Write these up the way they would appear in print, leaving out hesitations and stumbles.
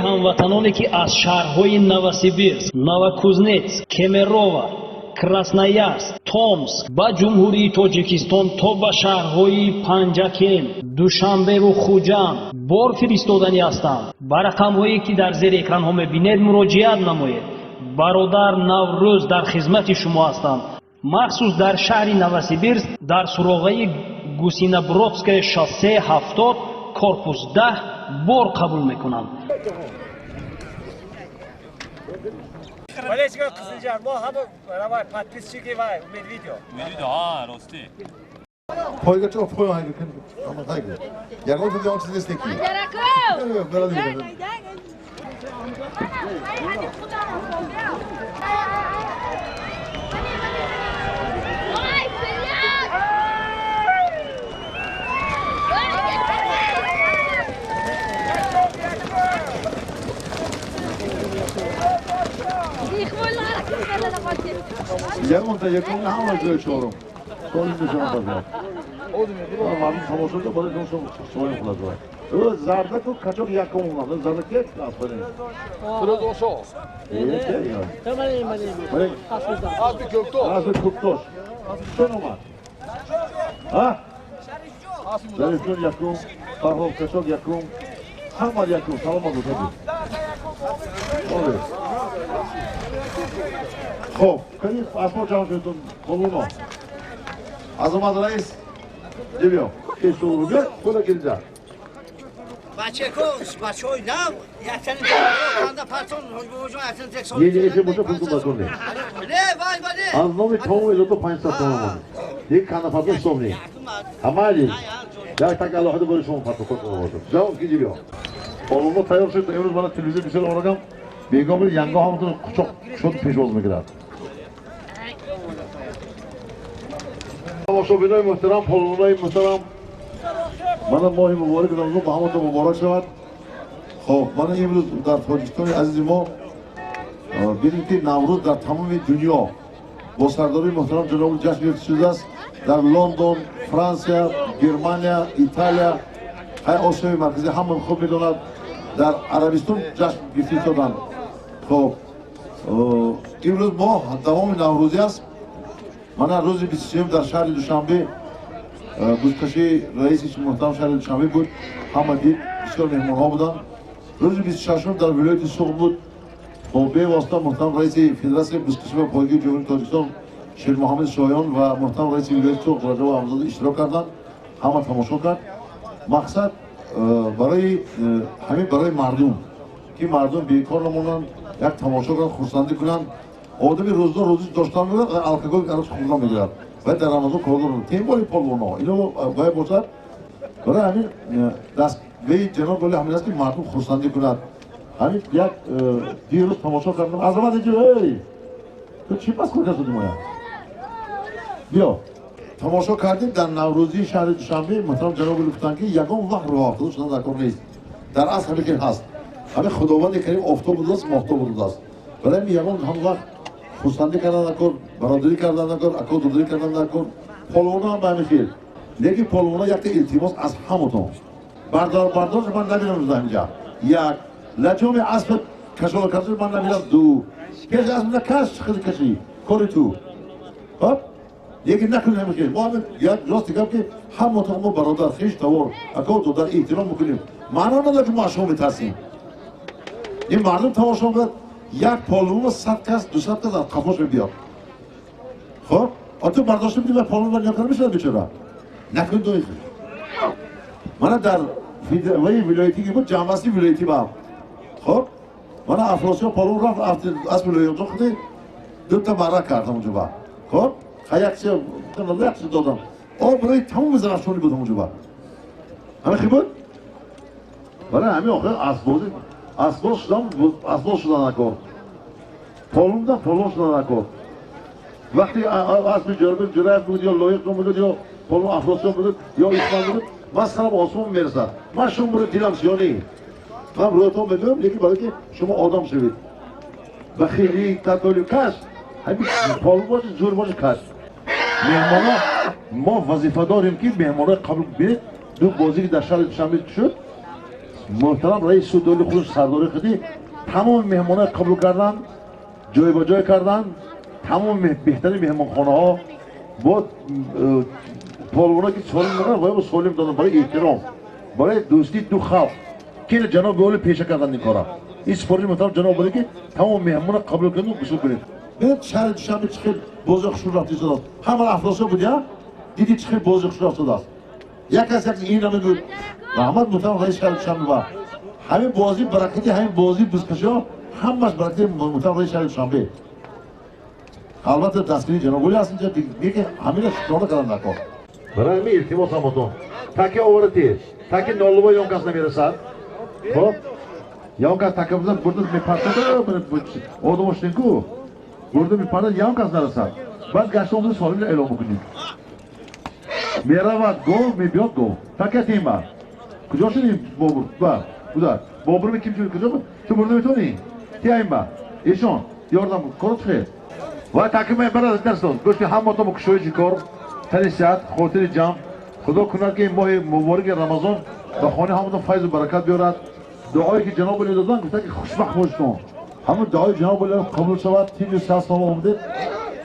Ҳамватаноне, ки аз шаҳрҳои Новосибирск, Новокузнецк, Кемерово, Красноярск, Томск ба Ҷумҳурии Тоҷикистон то ба шаҳрҳои Панҷакент, Душанбеву Хуҷанд бор фиристоданӣ ҳастанд, ба рақамҳое, ки дар зери экранҳо мебинед, муроҷиат намоед. Бародар Наврӯз дар хизмати шумо ҳастанд. Махсус дар шаҳри Новосибирск, дар суроғаи Гусинобродское шоссе 70, корпус 10 бор қабул мекунанд. Болельщик Қизилҷар, мо ҳама равай подписчики вай Умед Видео. Умед Видео, ҳа, ростӣ. Пойга чо пой хайгу кун. Ама хайгу. Ягон чиз, ягон чиз нест ки. Ягон та ягон ҳама ҷои чорум. Соли нишон базар. Мардум тамошо кард, барои шумо соим хулас бай. Ӯ зардаку качок якум омад. Зарда ки аспарин. Фирӯзоншоҳ. Асби Кӯктош. Асби Кӯктош. Чон омад? Ҳа? Зарифҷон якум, Фарҳод качок якум, ҳама якум. Саломат бошед. Хоб, кани асбо ҷамъ шудтун қолуно. Азамат раис, дибиё. Кешулу биё, худа келинҷа. Бачако, бачаҳои нав, яктани канда партон, ҳоҷбобоҷон яктани тек сол. Е, боша пултун бакун не. Не, вай, вай, не. Аз номи тамоми илото 500 сомон монед. Диг канда партон ҳисоб не. Ҳамаи як так алоҳида барои шумо партон бошад. Ҷавоб ки дибиё. Полуно тайёр шуд, имрӯз мана телевизор бисёр омадам. Бегоҳ янго ҳамтон қучоқ шуд пешвоз мегирад. Тамошобинои муҳтарам, полунои муҳтарам, мана моҳи муборак Рамазон ба ҳаматон муборак шавад. Хоб, мана имрӯз дар Тоҷикистони азизи мо бинем, ки Наврӯз дар тамоми дунё бо сардории муҳтарам ҷаноби ҷашн гирифта шудааст. Дар Лондон, Франсия, Германия, Италия, ҳай Осиёи Марказӣ ҳама хуб медонад, дар Арабистон ҷашн гирифта истоданд. Хоб, имрӯз моҳ давоми наврӯзӣ аст. Мана рӯзи 23-м дар шаҳри Душанбе бузкашии раиси муҳтарам шаҳри Душанбе буд, ҳама дид, бисёр меҳмонҳо буданд. Рӯзи 26-ум дар вилояти Суғд буд, бо бевосита муҳтарам раиси Федератсияи бузкашӣ ва пойгии Ҷумҳурии Тоҷикистон Шермуҳаммад Шоён ва муҳтарам раиси вилояти Суғд Раҷаб Аҳмадзода иштирок карданд, ҳама тамошо кард. Мақсад барои ҳамин барои мардум, ки мардум бекор намонанд, як тамошо кунанд, хурсандӣ кунанд. Одами рӯздор рӯзӣ доштан мегирад, алкоголь араз хӯрдан мегирад. Ва дар Рамазон кордор тем боли полвоно ино бояд бошад. Барои ҳамин дастгоҳи ҷаноб оли ҳамин аст, ки мардум хурсандӣ кунад. Ҳамин як дирӯз тамошо кардам. Азамат, инҷо, эй, ту чӣ пас кор кардӣ моя? Биё. Тамошо кардем дар наврӯзии шаҳри Душанбе, муҳтарам ҷаноб оли гуфтанд, ки ягон вақт роҳафтода шудан дар кор нест. Дар асл ҳамин хел ҳаст. Ҳамин Худованди Карим офтоб будааст, моҳтоб будааст. Барои ҳамин ягон ҳам вақт хурсандӣ кардан дар кор, бародарӣ кардан дар кор, ако додарӣ кардан дар кор. Полвоно ҳам ба ҳамин хел. Лекин полвоно якта илтимос аз ҳаматон. Бардор бардорш ман набинам рӯз ҳаминҷа. Як, лаҷоми асп кашола кардан ман набинам. Ду, пеш асп накаш, хеле кашӣ, кори ту. Хоб? Лекин накунед ҳамин хел. Мо ҳамин як рости гап, ки ҳаматон мо бародар, хеш тавор, ако додар эҳтиром мекунем. Маъно надорад, ки мо аз шумо метарсем. Ин мардум тамошо мекунад, як полвон 100 кас, 200 кас аз қафош мебиёд. Хоб, а ту бардошта бидӣ ва полвон нигоҳ карда мешавад бечора. Накун дои хел. Мана дар ваи вилоятӣ ки буд, ҷамъбасти вилоятӣ ба. Хоб, мана Афросиёб полвон рафт, асби Лоиқҷон худи дута маъра кард ҳамонҷо ба. Хоб, якча якча додам. Обрӯи тамоми зарафшонӣ буд ҳамонҷо ба. Ҳамин хел буд? Барои ҳамин охир асбозӣ асбоз шудан, асбоз шудан накор. Полон будан, полон шудан накор. Вақти асби Ҷӯрабек Ҷӯраев буд ё Лоиқҷон буд ё полон Афросиёб буд ё Исмоил буд, ман сарам осмон мерасад. Ман шумо буро дилам сиёнӣ. Ман рӯятон мегӯям, лекин барои ки шумо одам шавед. Ба хеле татолю каш, ҳамин полон бошад, зӯр бошад, каш. Меҳмоно мо вазифа дорем, ки меҳмонро қабул бинед. Ду бозӣ ки дар шаҳри Душанбе шуд, Муҳтарам раис суди олӣ худ сардори худи тамоми меҳмонҳо қабул кардан, ҷой ба ҷой кардан, тамоми беҳтарин меҳмонхонаҳо бо полвоно ки солим мекунанд, вай солим додан барои эҳтиром, барои дӯстии ду халқ ки ҷаноби олӣ пеша кардан ин кора. Ин супориши муҳтарам ҷаноби олӣ ки тамоми меҳмонро қабул кунед ва гусул кунед. Бибинед шаҳри Душанбе чӣ хел бозӣ хушрӯ рафта истодааст. Ҳама Афросиёб буд, я? Дидӣ чӣ хел бозӣ хушрӯ рафтодааст. Як кас як инро мегӯяд. Раҳмат муҳтарам раиси шаҳри Душанбе ва ҳамин бозӣ баракати ҳамин бозӣ бузкашиҳо ҳамаш баракати муҳтарам раиси шаҳри Душанбе. Албатта дастгирии ҷаноби олӣ аст инҷа, лекин ҳаминро шукрона кардан дар кор. Барои ҳамин илтимос ҳаматон. Таки оварати, таки нолуба ён кас намерасад. Хоб? Ён кас така бизан бурда мепартад, одам ошдин-ку. Бурда мепартад, ён кас нарасад. Баъд гашта омада солимро эълон бикунем. Меравад гов, мебиёд гов. Така тема. Куҷо шуди Бобур? Ба, куда? Бобур ким шуд? Куҷо? Ту бурда метавонӣ? Ти айма. Эшон, ёрдам кор чӣ? Ва таки мебарад дарсон. Гӯш ки ҳаматон бо кушоиши кор, тани сиҳат, хотири ҷамъ. Худо кунад ки моҳи мубораки Рамазон ба хонаи ҳаматон файзу баракат биёрад. Дуое ки ҷаноби олӣ доданд, гуфтанд ки хушбахт бошедон. Ҳамон дуои ҷаноби олӣ қабул шавад, тинҷу сиҳат салом омадед.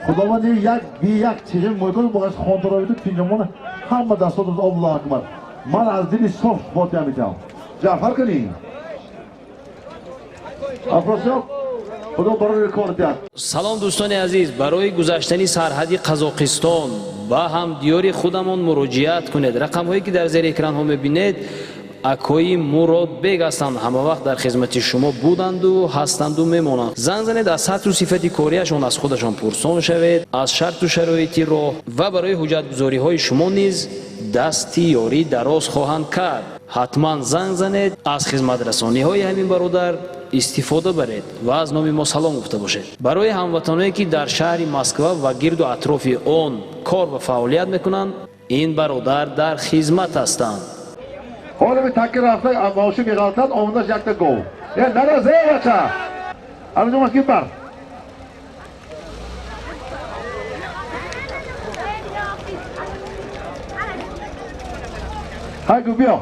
Худованд як би як чизи мумкин бо хонтаро биду тинҷамон ҳама дастот Аллоҳу акбар. Ман аз дили соф фотиҳа медиҳам. Ҷаъфар кунӣ. Афросиёб худо барои кор диҳад. Салом дӯстони азиз, барои гузаштани сарҳади Қазоқистон ба ҳамдиёри худамон муроҷиат кунед. Рақамҳое ки дар зери экранҳо мебинед акои Муродбег ҳастанд, ҳама вақт дар хизмати шумо буданду ҳастанду мемонанд. Занг занед, аз сатҳу сифати кориашон аз худашон пурсон шавед, аз шарту шароити роҳ ва барои ҳуҷҷатгузориҳои шумо низ дасти ёрӣ дароз хоҳанд кард. Ҳатман занг занед, аз хизматрасониҳои ҳамин бародар истифода баред ва аз номи мо салом гуфта бошед. Барои ҳамватаное ки дар шаҳри Москва ва гирду атрофи он кор ва фаъолият мекунанд, ин бародар дар хизмат ҳастанд. Ҳоло ми таки рафта маоши меғалтад, омадаш якта гов. Е, нараз, эй бача! Арҷумаш ки бар. Ҳай гу биё.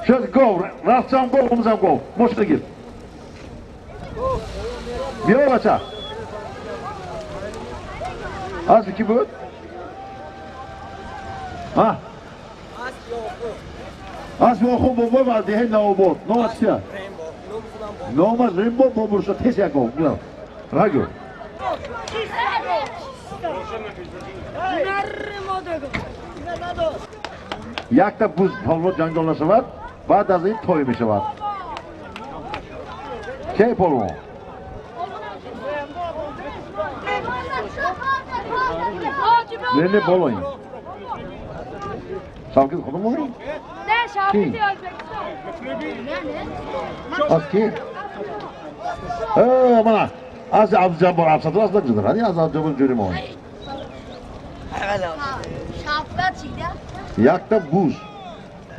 Шуд гов, рафтам гов, омадам гов. Мошина гир. Биё бача. Аз ки буд? Ҳа? Аз Ёқуб бобой ва деҳаи Навобод. Номаш чия? Номаш Римбо Бобур шуд. Тез як гов. Рагу. Якта буз полвон ҷанҷол нашавад, баъд аз ин той мешавад. Кей полвон? Не, не, болоин. Шавкат худамон? Не, Шавкати Ӯзбекистон. Аз ки? Мана, аз Абдуҷаббор Абсатур аз нагузар. Аз Абдуҷаббор ҷӯримон. Якта буз.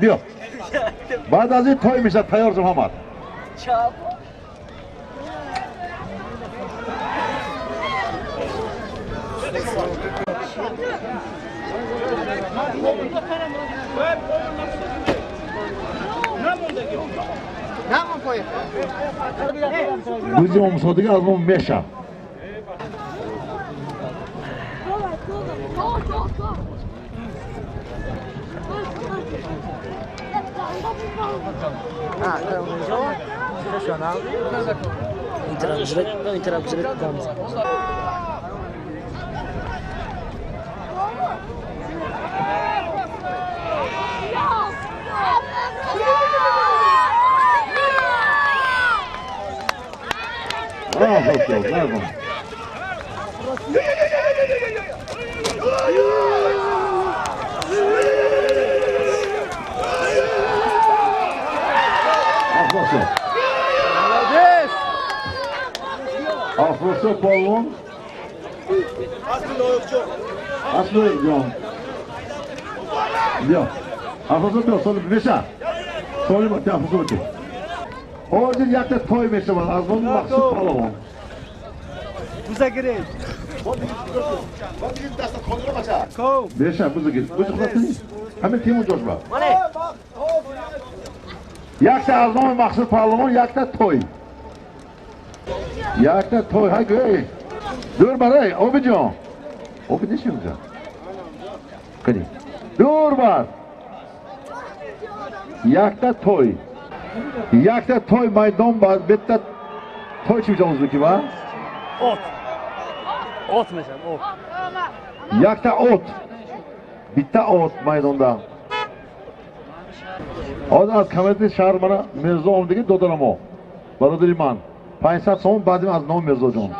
Биё. Баъд аз ин той мешавад, тайёр шав ҳамат. Бузи омсодига аз мо меша. Афросиёб полвон. Аслоевҷон. Биё. Афросиёб биё, соли меша. Соли Афросиёб ки. Ҳозир якта той мешавад аз номи Мақсуд палавон. Бузагиред. Меша, бузагир. Бузи худат кунӣ? Ҳамин тиму ҷош ба. Якта аз номи Мақсуд паҳлавон, якта той. Якта той, ҳай гӯй. Дур бар, эй, Обиҷон. Обид нишин унҷа. Кани. Дур бар. Якта той. Якта той майдон ба битта той чӣ мешавад ӯзбекӣ ба? От. От мешавад, от. Якта от. Bitta ot maydonda. Hozir аз комитети шаҳр мана Мирзо омадиги додарамо. Бародари ман. 500 сомон баъди аз номи Мирзоҷон.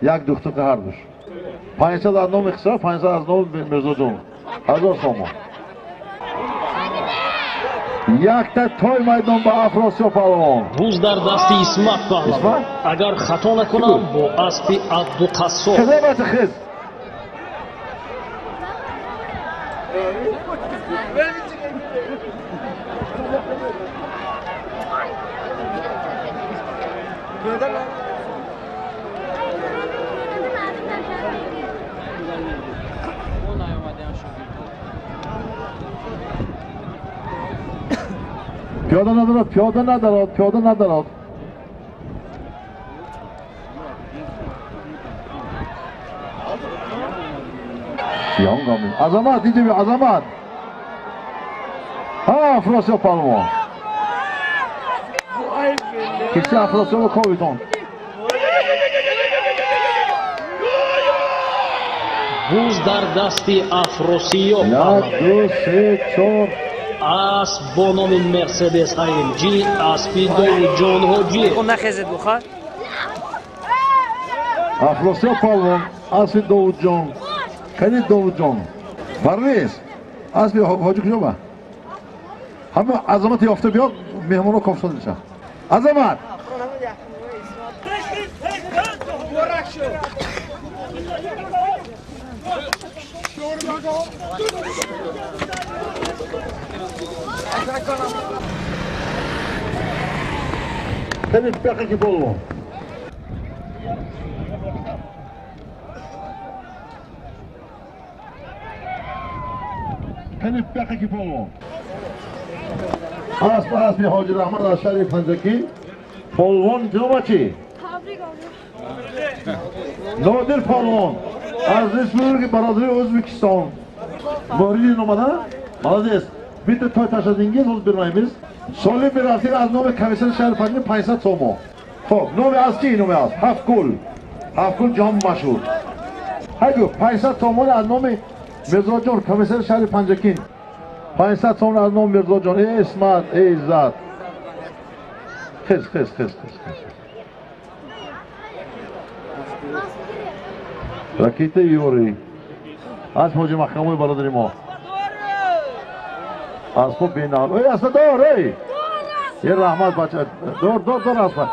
Як духтурка ҳардуш. 500 аз номи Хисрав, 500 аз номи Мирзоҷон. 1000 сомон. Якта той майдон ба Афросиёб паҳлавон. Буз дар дасти Исмат паҳлавон. Исмат? Агар хато накунам, бо аспи Абдуқассоб. Хез, бача, хез. Пиёда надорад, пиёда надорад, пиёда надорад. Янгами. Азамат, иди би, Азамат. Ҳа, Афросиёб паҳлавон. Киси Афросиёб ковидон. Буз дар дасти Афросиёб Як, паҳлавон. ду, се, чор. Асп бо номи Мерседес АМГ, аспи Довудҷон Ҳоҷиев. Нахезед буха. Афросиёб паҳлавон, аспи Довудҷон. Кани Довудҷон. Парвиз, аспи ҳоҷи куҷо ба? Ҳама Азамат ёфта биё, меҳмонро кофтода мешавад. Азамат! Кани пеқаки паҳлавон. Кани пеқаки паҳлавон. Асп, аспи ҳоҷи Раҳмат аз шаҳри Панҷакӣ. Полвон ҷаноба чӣ? Табрик. Нодир полвон аз Республики бародари Ӯзбекистон. Муҳридин омада? Молодец. Bitta toy tashladingiz, hozir bermaymiz. Солим мерафтед аз номи комиссари шаҳри Панҷакӣ 500 сомон. Хоб, номи аз чӣ номи аз? Ҳафткул. Ҳафткул ҷон машҳур. Ҳайгу 500 сомон аз номи Мирзоҷон, комиссари шаҳри Панҷакӣ. 500 сомон аз номи Мирзоҷон. Эй Исмат, эй Иззат. Хез, хез, хез, хез, хез. Ракета Юрий. Аз ҳоҷи Маҳкамои бародари мо. Аспо бенал. Эй, аспа дор, эй! Е раҳмат бача. Дор, дор, дор аспа.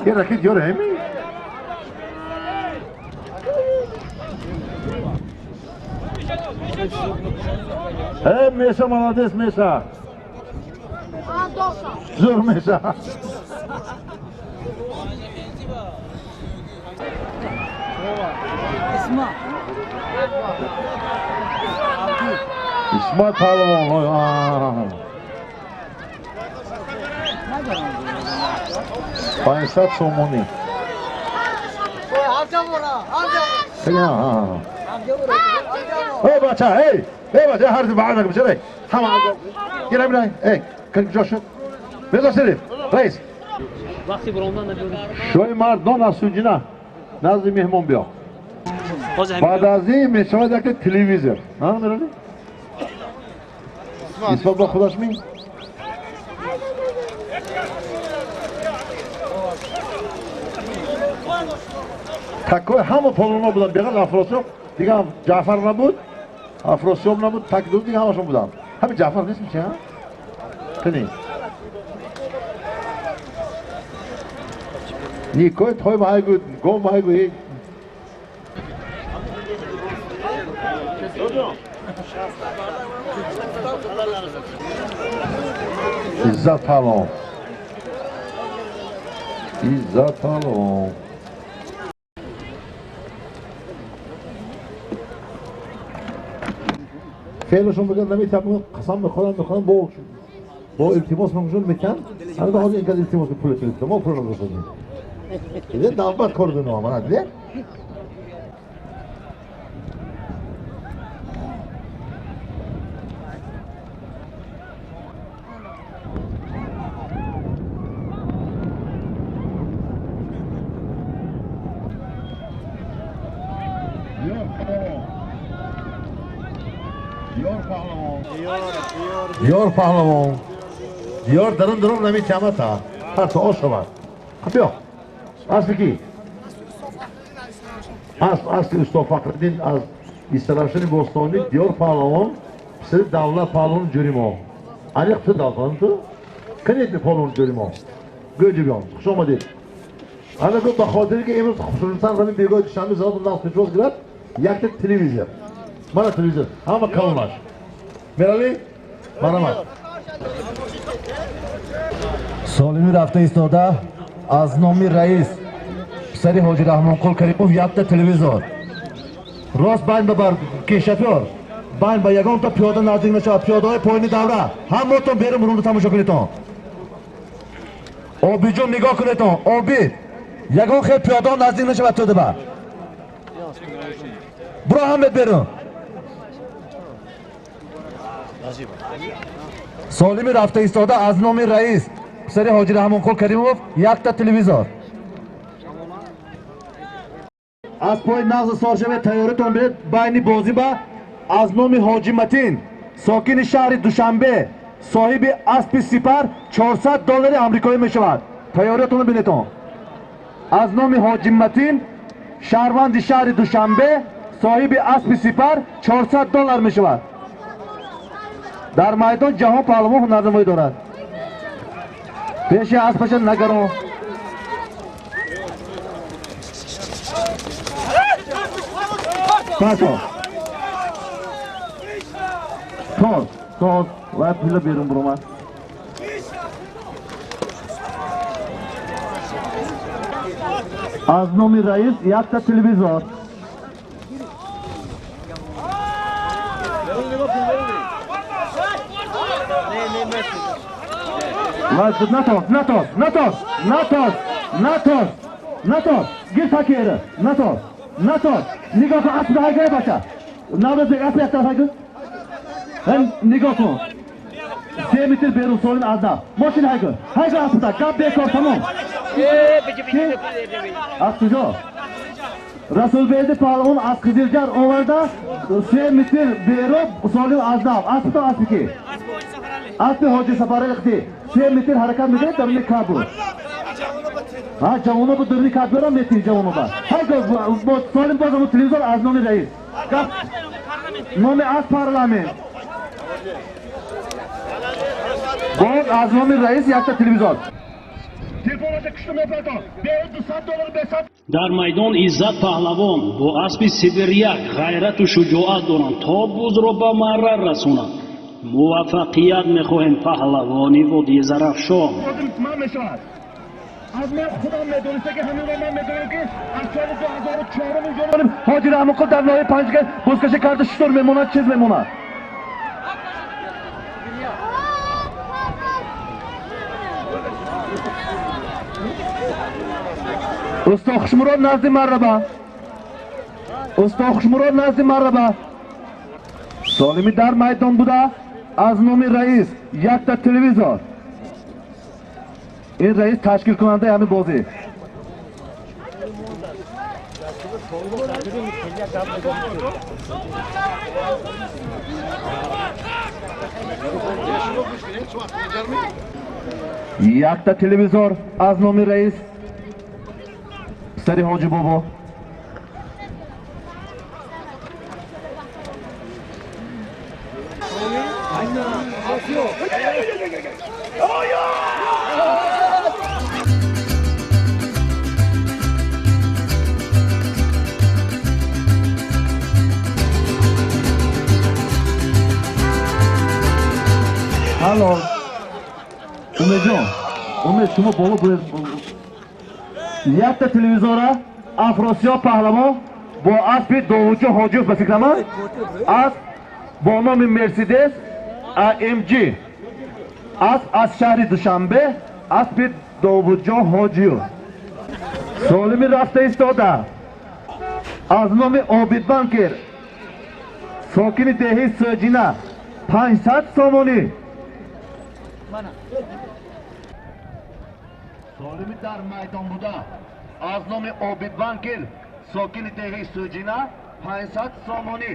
Е ракет Юрий, ҳеми? Эй, Меша, молодец, Меша. Зур, Меша. Исмат паҳлавон. 500 сомонӣ. Эй, бача, эй! Эй, бача, ҳар баъд бача, ҳама гира бира. Эй, куҷо шуд? Мирзо Шариф, раис. Вақти баромадан набиёрем. Шои мардон аз Сунҷина назди меҳмон биё. Ҳозир Баъд аз ин мешавад якта телевизор. А, меравӣ? Исмат ба худаш ми? Такой ҳама полоно буданд, беғаз Афросиёб, дига ҳам Ҷаъфар набуд, Афросиёб набуд, так ду дига ҳамашон буданд. Ҳамин Ҷаъфар нест мичи, ҳа? Кани? Никои той маҳайгу, гов маҳайгу, эй. Иззат паҳлавон. Иззат паҳлавон. Феълашон бигӯяд наметавонам, қасам мехӯрам, мехӯрам бо Бо илтимос ман мекан. Ҳар ҳозир инкас илтимос пул телефон мо пул надошт. Иде навбат кор дуно мана диде. Диёр паҳлавон. Диёр дарун дарун намечамата. Ҳар то шавад. Биё. Аспи ки? Асп аспи устод Фахриддин аз Истаравшани бостонӣ Диёр паҳлавон писари Давлат паҳлавон ҷӯри мо. Аниқ ту Давлат ту? Канед паҳлавон ҷӯри мо? Гӯ ҷибён, хуш омадед. Ана гӯ ба хотире ки имрӯз хусусан ҳамин бегоҳи душанбе зоду нақс пешвоз гирад, якта телевизор. Мана телевизор, ҳама калонаш. Меравӣ? Марамат. Солимӣ рафта истода аз номи раис писари Ҳоҷи Раҳмонқул Каримов якта телевизор. Рост байн бабар ки шофёр, байн ба ягонта пиёда наздик нашавад, пиёдаҳои поини давра ҳамотон берун бурунда тамошо кунедтон. Обиҷон нигоҳ кунедтон, обид ягон хел пиёда наздик нашавад тӯдаба. Буро ҳамет берун. Солимӣ рафта истода аз номи раис писари Ҳоҷи Раҳмонқул Каримов якта телевизор. Аз пои нағзи соршаве тайёритон биред байни бозиба аз номи Ҳоҷи Матин сокини шаҳри Душанбе соҳиби аспи сипар 400 доллари амрикоӣ мешавад. Тайёриятонро бинетон. Аз номи Ҳоҷи Матин шаҳрванди шаҳри Душанбе соҳиби аспи сипар 400 доллар мешавад. Дар майдон ҷаҳон паҳлавон ҳунарнамоӣ дорад. Пеши аспаша нагарон. Пасо. Тоз, тоз, ва пила берун буромад. Аз номи раис якта телевизор. Натоз, натоз, натоз, натоз, натоз, натоз, гир такери, натоз, натоз. Нигоҳ кун, аспи ҳайгай бача. Наврӯзбек аспи як тараф ҳайгу. Ҳам нигоҳ кун. 3 метр берун солим аз нав. Мошин ҳайгу. Ҳайгу аспида, гап бекор тамом. Аз куҷо? Расулберди паҳлавон аз Қизилҷар оварда 3 метр берун солим аз нав. Аспида аспи ки? Аспи Ҳоҷи Сафарали қити. 3 метр ҳаракат мекунад даруни каб буд. Ҳа, ҷавоно бу даруни каб берам метин ҷавоно ба. Ҳайгу солим бозаму телевизор аз номи раис. Гап номи аз парламент. Боз аз номи раис якта телевизор. Дар майдон Иззат паҳлавон бо аспи сибиряк ғайрату шуҷоат доранд то бузро ба марра расонанд. Муваффақият мехоҳем паҳлавони водии Зарафшон. Аз ман худам медониста ки ҳаминро ман медонам ки аз соли 2004 инҷо Ҳоҷи Раҳмонқул дар ноҳияи Панҷакент бузкашӣ карда шутур мемонад, чиз мемонад. Усто Хушмурод назди марраба. Усто Хушмурод назди марраба. Солимӣ дар майдон буда аз номи раис якта телевизор. Ин раис ташкилкунандаи ҳамин бозӣ. Якта телевизор аз номи раис писари Ҳоҷи Бобо. Алло. Умедҷон, Умед шумо боло буред. Якта телевизора Афросиёб паҳлавон бо аспи Довудҷон Ҳоҷиев ба фикрам асп бо номи Мерседес AMG. Асп аз шаҳри Душанбе, аспи Довудҷон Ҳоҷиев. Солими рафта истода аз номи Обидбанкер, сокини деҳаи Сӯҷина, 500 сомонӣ. Солими дар майдон буда аз номи Обидбанкер, сокини деҳаи Сӯҷина, 500 сомонӣ.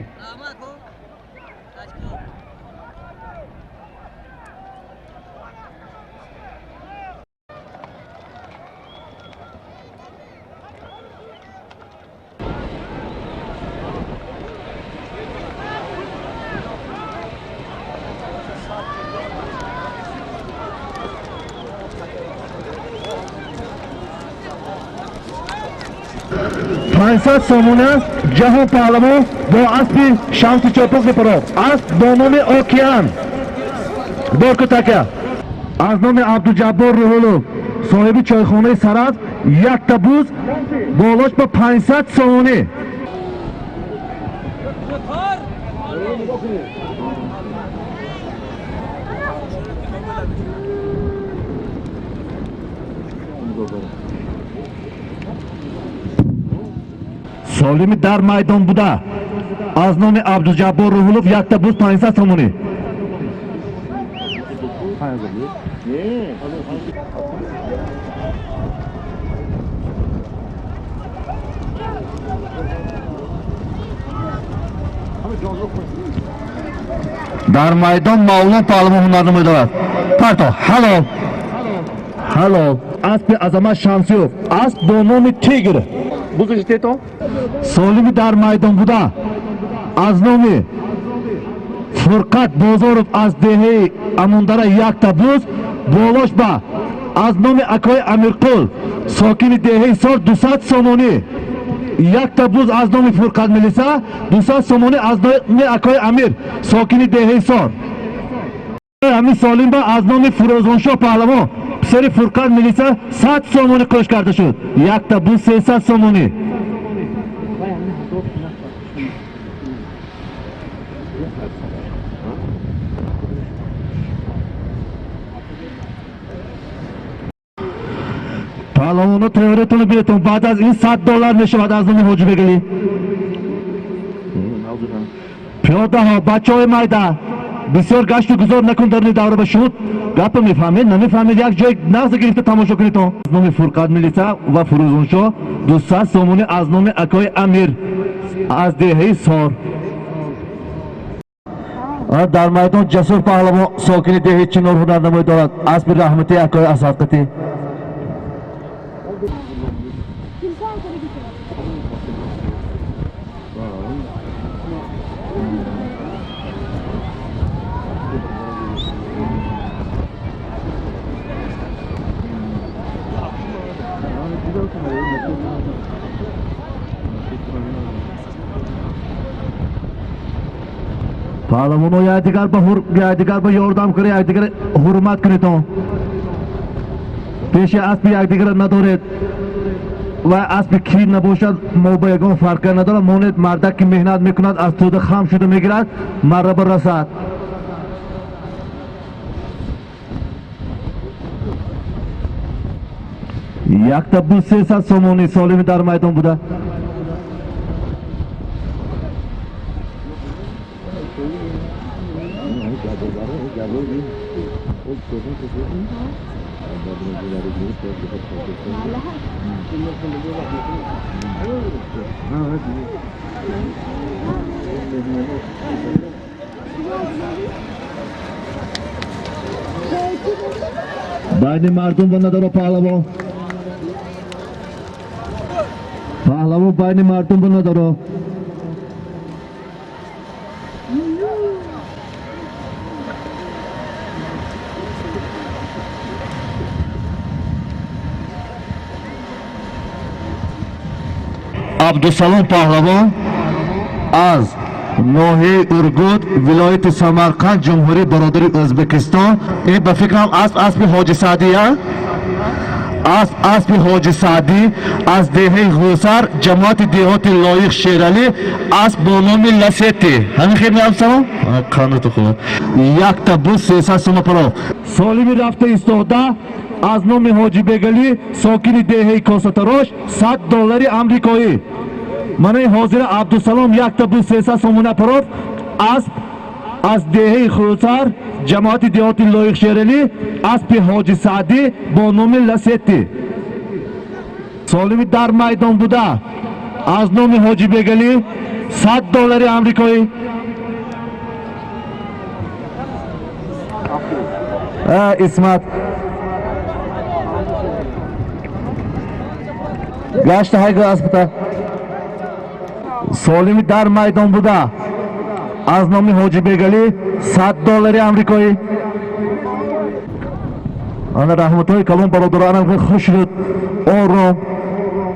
500 сомона Ҷаҳон Паҳлавон бо аспи Шамси Чопуқи Пироб. Асп бо номи Океан. Боркутака. Аз номи Абдуҷаббор Рӯҳулов, соҳиби чойхонаи Сараз, якта буз болош ба 500 сомонӣ. Солими дар майдон буда аз номи Абдуҷаббор Рӯҳулов, якта буз 500 сомонӣ. Дар майдон Мавлон Паҳлавон ҳунарнамоӣ дорад. Парто, ҳалол, ҳалол. Аспи Азамат Шамсиёв, асп бо номи Тигр. Бузиштето. Солими дар майдон буда аз номи Фурқат Бозоров аз деҳаи Амондара, якта буз болош ба аз номи акои Амирқул, сокини деҳаи Сор, 200 сомонӣ. Якта буз аз номи Фурқат милиса, 200 сомонӣ аз номи акои Амир, сокини деҳаи Сор. Ҳамин солим ба аз номи Фурӯзоншоҳ Паҳлавон, писари Фурқат милиса, 100 сомонӣ қӯш карда шуд. Якта буз 300 сомонӣ. Паҳлавоно, тайёриятонро биретон, баъд аз ин 100 доллар мешавад аз номи Ҳоҷи Бегалӣ. Пиёдаҳо, бачаҳои майда, бисёр гашту гузор накун даруни давра. Ба шумо гапа мефаҳмед, намефаҳмед, як ҷой нағза гирифта тамошо кунедон. Аз номи Фурқат милиса ва Фурӯзоншоҳ 200 сомонӣ аз номи акои Амир аз деҳаи Сор. Дар майдон Ҷасур Паҳлавон, сокини деҳаи Чинор, ҳунарнамоӣ дорад. Аспи Раҳмати акои Асадқатӣ. Паҳлавоно, якдигар ба якдигар ба ёрдам кунед, якдигар ҳурмат кунедон. Пеши аспи якдигарро надоред ва аспи кӣ набошад, мо ба ягон фарқа надорад. Монед, мардак ки меҳнат мекунад, аз тӯда хам шуда мегирад, марра ба расад. Якта буз 300 сомонӣ, солими дар майдон буда. Байни мардум ба надоро паҳлавон. Паҳлавон байни мардум ба надоро. Абдусалом Паҳлавон аз ноҳияи Ургут, вилояти Самарқанд, ҷумҳурии бародари Ӯзбекистон. Ин ба фикрам асп аспи Ҳоҷи Саъдия. Асп аспи Ҳоҷи Саъдӣ аз деҳаи Ғӯсар, ҷамоати деҳоти Лоиқ Шералӣ, асп бо номи Ласетти. Ҳамин хел меабсалом? Қаноту хуб. Якта буз 300 сума паров. Солими рафта истода аз номи Ҳоҷи Бегалӣ, сокини деҳаи Косатарош, 100 доллари амрикоӣ. Манаи ҳозира Абдусалом якта буз 300 сомона паров. Асп аз деҳаи Хӯсар, ҷамоати деҳоти Лоиқ Шералӣ, аспи Ҳоҷи Саъдӣ бо номи Ласетти. Солими дар майдон буда аз номи Ҳоҷи Бегалӣ 100 доллари амрикоӣ. Исмат гашта ҳайго аспта. Солими дар майдон буда аз номи Ҳоҷи Бегалӣ 100 доллари амрикоӣ. Ана раҳматҳои калон бародаронам, хушрӯд, ором,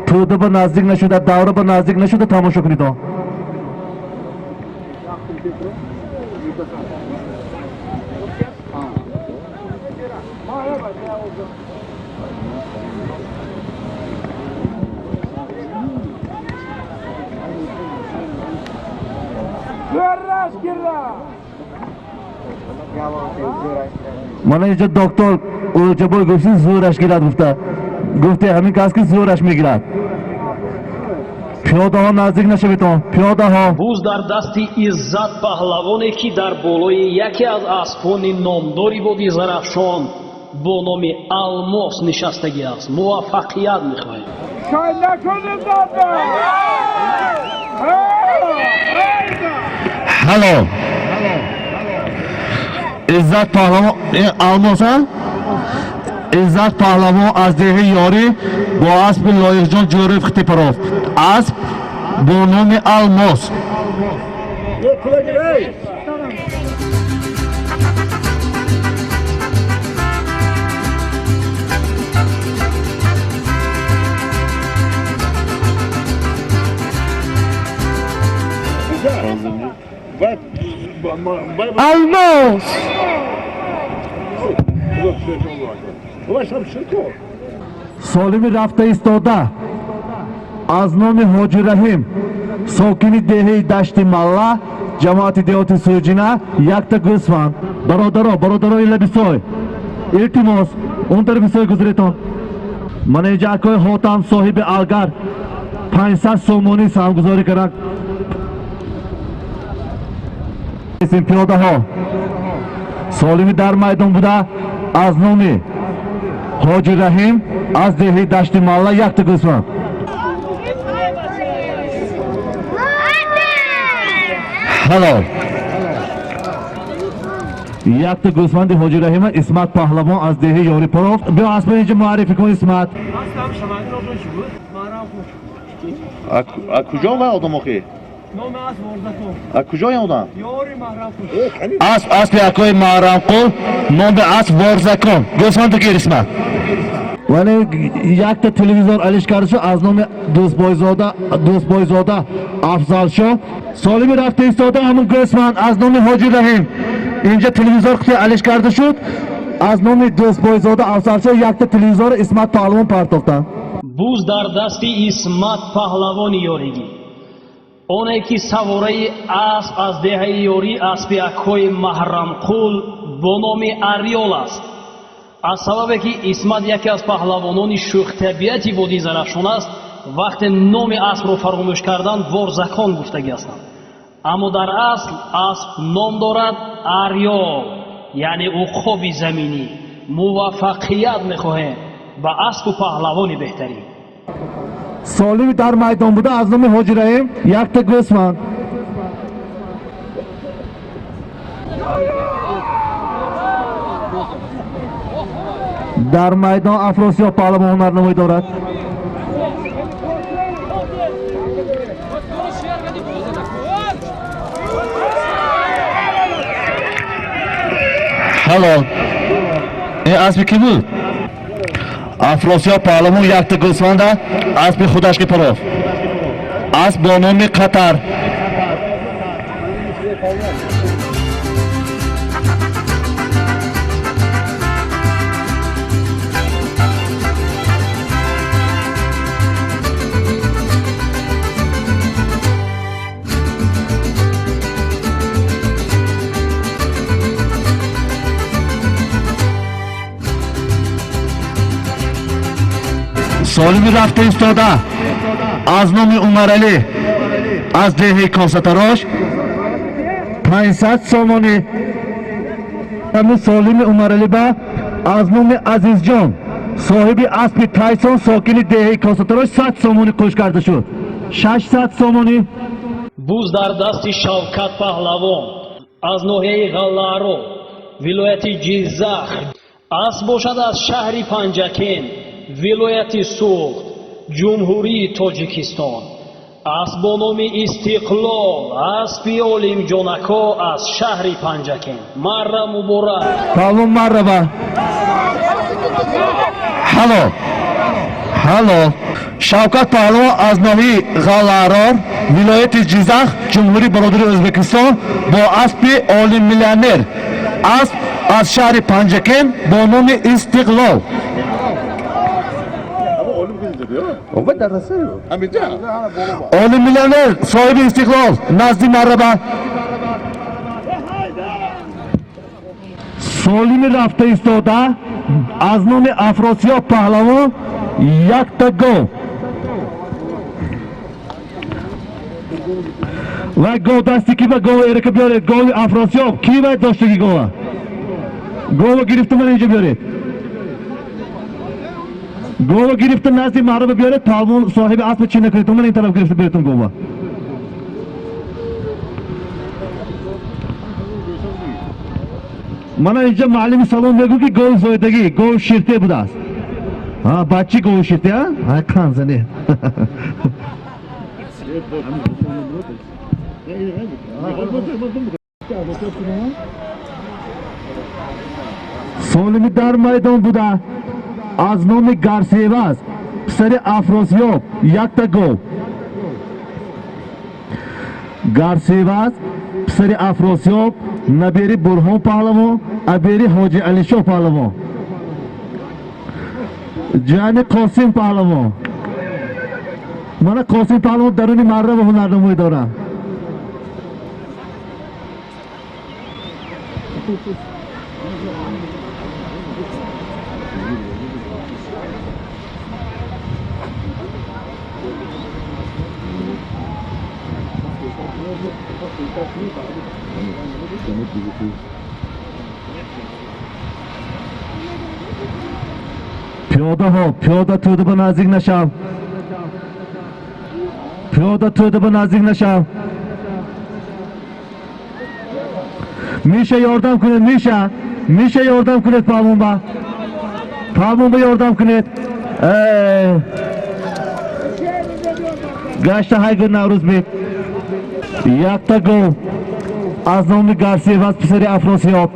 тӯда ба наздик нашуда, давра ба наздик нашуда тамошо кунед. Мана инҷо доктор Олҷабой гуфти зӯраш гирад гуфта. Гуфте ҳамин кас ки зӯраш мегирад. Пиёдаҳо наздик нашаведон, пиёдаҳо. Буз дар дасти Иззат паҳлавоне, ки дар болои яке аз аспони номдори водии Зарафшон бо номи Алмос нишастагӣ аст. Муваффақият мехоҳем. Ҳало. Иззат паҳлавон Алмос, а? Иззат паҳлавон аз деҳаи Ёрӣ бо аспи Лоиқҷон Ҷӯраев Хитипаров. Асп бо номи Алмос. Алмос! Солими рафта истода аз номи Ҳоҷи Раҳим, сокини деҳаи Дашти Малла, ҷамоати деҳоти Сӯҷина, якта гӯсфанд. Бародаро, бародарои лабисой, илтимос, он тарафи сой гузаретон. Мана инҷа акои Ҳотам соҳиби Алгар 500 сомонӣ саҳмгузорӣ кард. Пиёдаҳо. Солими дар майдон буда аз номи Ҳоҷи Раҳим аз деҳаи Дашти Малла якта гӯсфанд. Ҳалол. Якта гӯсфанди Ҳоҷи Раҳима Исмат паҳлавон аз деҳаи Ёрипаров. Биё аспа инҷа муаррифӣ кун, Исмат. А куҷо вай одам охи? А куҷои одам? Асп аспи акои Маҳрамқул, номи асп Ворзакон. Гӯсфанду гир, Исмат. Вале якта телевизор алиш карда шуд аз номи Дӯстбойзода Афзалшоҳ. Солими рафта истода ҳамун гӯсфанд аз номи Ҳоҷи Раҳим. Инҷа телевизор қути алиш карда шуд аз номи Дӯстбойзода Афзалшоҳ, якта телевизор Исмат паҳлавон партохтанд. Буз дар дасти Исмат паҳлавони ёригӣ, оне ки савораи асп аз деҳаи Ёрӣ, аспи акҳои Маҳрамқул бо номи Ариёл аст. Аз сабабе ки Исмат яке аз паҳлавонони шӯхтабиати водии Зарафшон аст, вақте номи аспро фаромӯш кардан, Ворзакон гуфтагӣ ҳастанд. Аммо дар асл асп ном дорад Ариёл, яъне уқоби заминӣ. Муваффақият мехоҳем ба аспу паҳлавони беҳтарин. Солими дар майдон буда аз номи Ҳоҷи Раҳим якта гӯсфанд. Дар майдон Афросиёб паҳлавон ҳунарнамоӣ дорад. Ҳалол. Ин аспи кӣ буд? Афросиёб паҳлавон якта гӯсфанда аспи худаш ки паров. Асп бо номи Қатар. Солими рафта истода аз номи Умаралӣ аз деҳаи Косатарош 500 сомонӣ. Ҳамин Солими Умаралӣ ба аз номи Азизҷон соҳиби аспи Тайсон сокини деҳаи Косатарош 100 сомонӣ қӯш карда шуд. 600 сомонӣ. Буз дар дасти Шавкат Паҳлавон аз ноҳияи Ғалларо, вилояти Ҷиззах. Асп бошад аз шаҳри Панҷакент, вилояти Суғд, Ҷумҳурии Тоҷикистон. Асп бо номи Истиқлол, аспи Олимҷонако аз шаҳри Панҷакент. Марра муборак. Паҳлавон марраба. Ҳалол, ҳалол. Шавкат Паҳлавон аз ноҳияи Ғаллаарор, вилояти Ҷиззах, Ҷумҳурии Бародари Ӯзбекистон бо аспи олиммиллионер. Асп аз шаҳри Панҷакент бо номи Истиқлол. Олиммиллионер соҳиби Истиқлол назди марраба. Солими рафта истода аз номи Афросиёб Паҳлавон якта гов. Ва гов дасти ки ба гова эрака биёред? Гови Афросиёб ки вай доштаги гова? Гова гирифта ман инҷа биёред. Гова гирифта назди марраба биёред. Паҳлавон соҳиби аспа чӣ накунед, ман ин тараф гирифта биёретон гова. Мана инҷа муаллими салон мегӯ ки гови зоидагӣ, гови ширте будааст. Бачи гови ширте, а? Ай қанзане. Солими дар майдон буда аз номи Гарсеваз писари Афросиёб якта гов. Гарсеваз писари Афросиёб набери Бурҳон Паҳлавон, абери Ҳоҷи Алишоҳ Паҳлавон, ҷани Қосим Паҳлавон. Мана Қосим Паҳлавон даруни марра ва ҳунарнамоӣ дорад. Пиёдаҳо, пиёда тӯда ба наздик нашав. Пиёда тӯда ба наздик нашав. Миша ёрдам кунед, Миша. Миша ёрдам кунед паҳлавонба. Паҳлавонба ёрдам кунед. Гашта ҳайгӯ Наврӯзбек. Якта гов аз номи Гарсиеваз писари Афросиёб.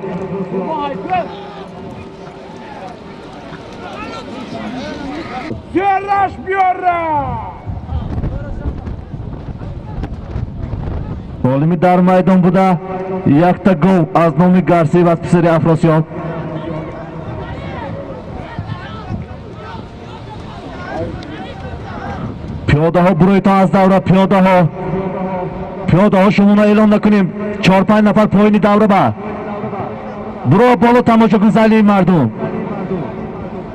Олими дар майдон буда якта гов аз номи Гарсиеваз писари Афросиёб. Пиёдаҳо буроитон аз давра, пиёдаҳо. Пиёдаҳо шумоно эълон накунем. 4-5 нафар поини давра ба. Буро боло тамошо кун залии мардум.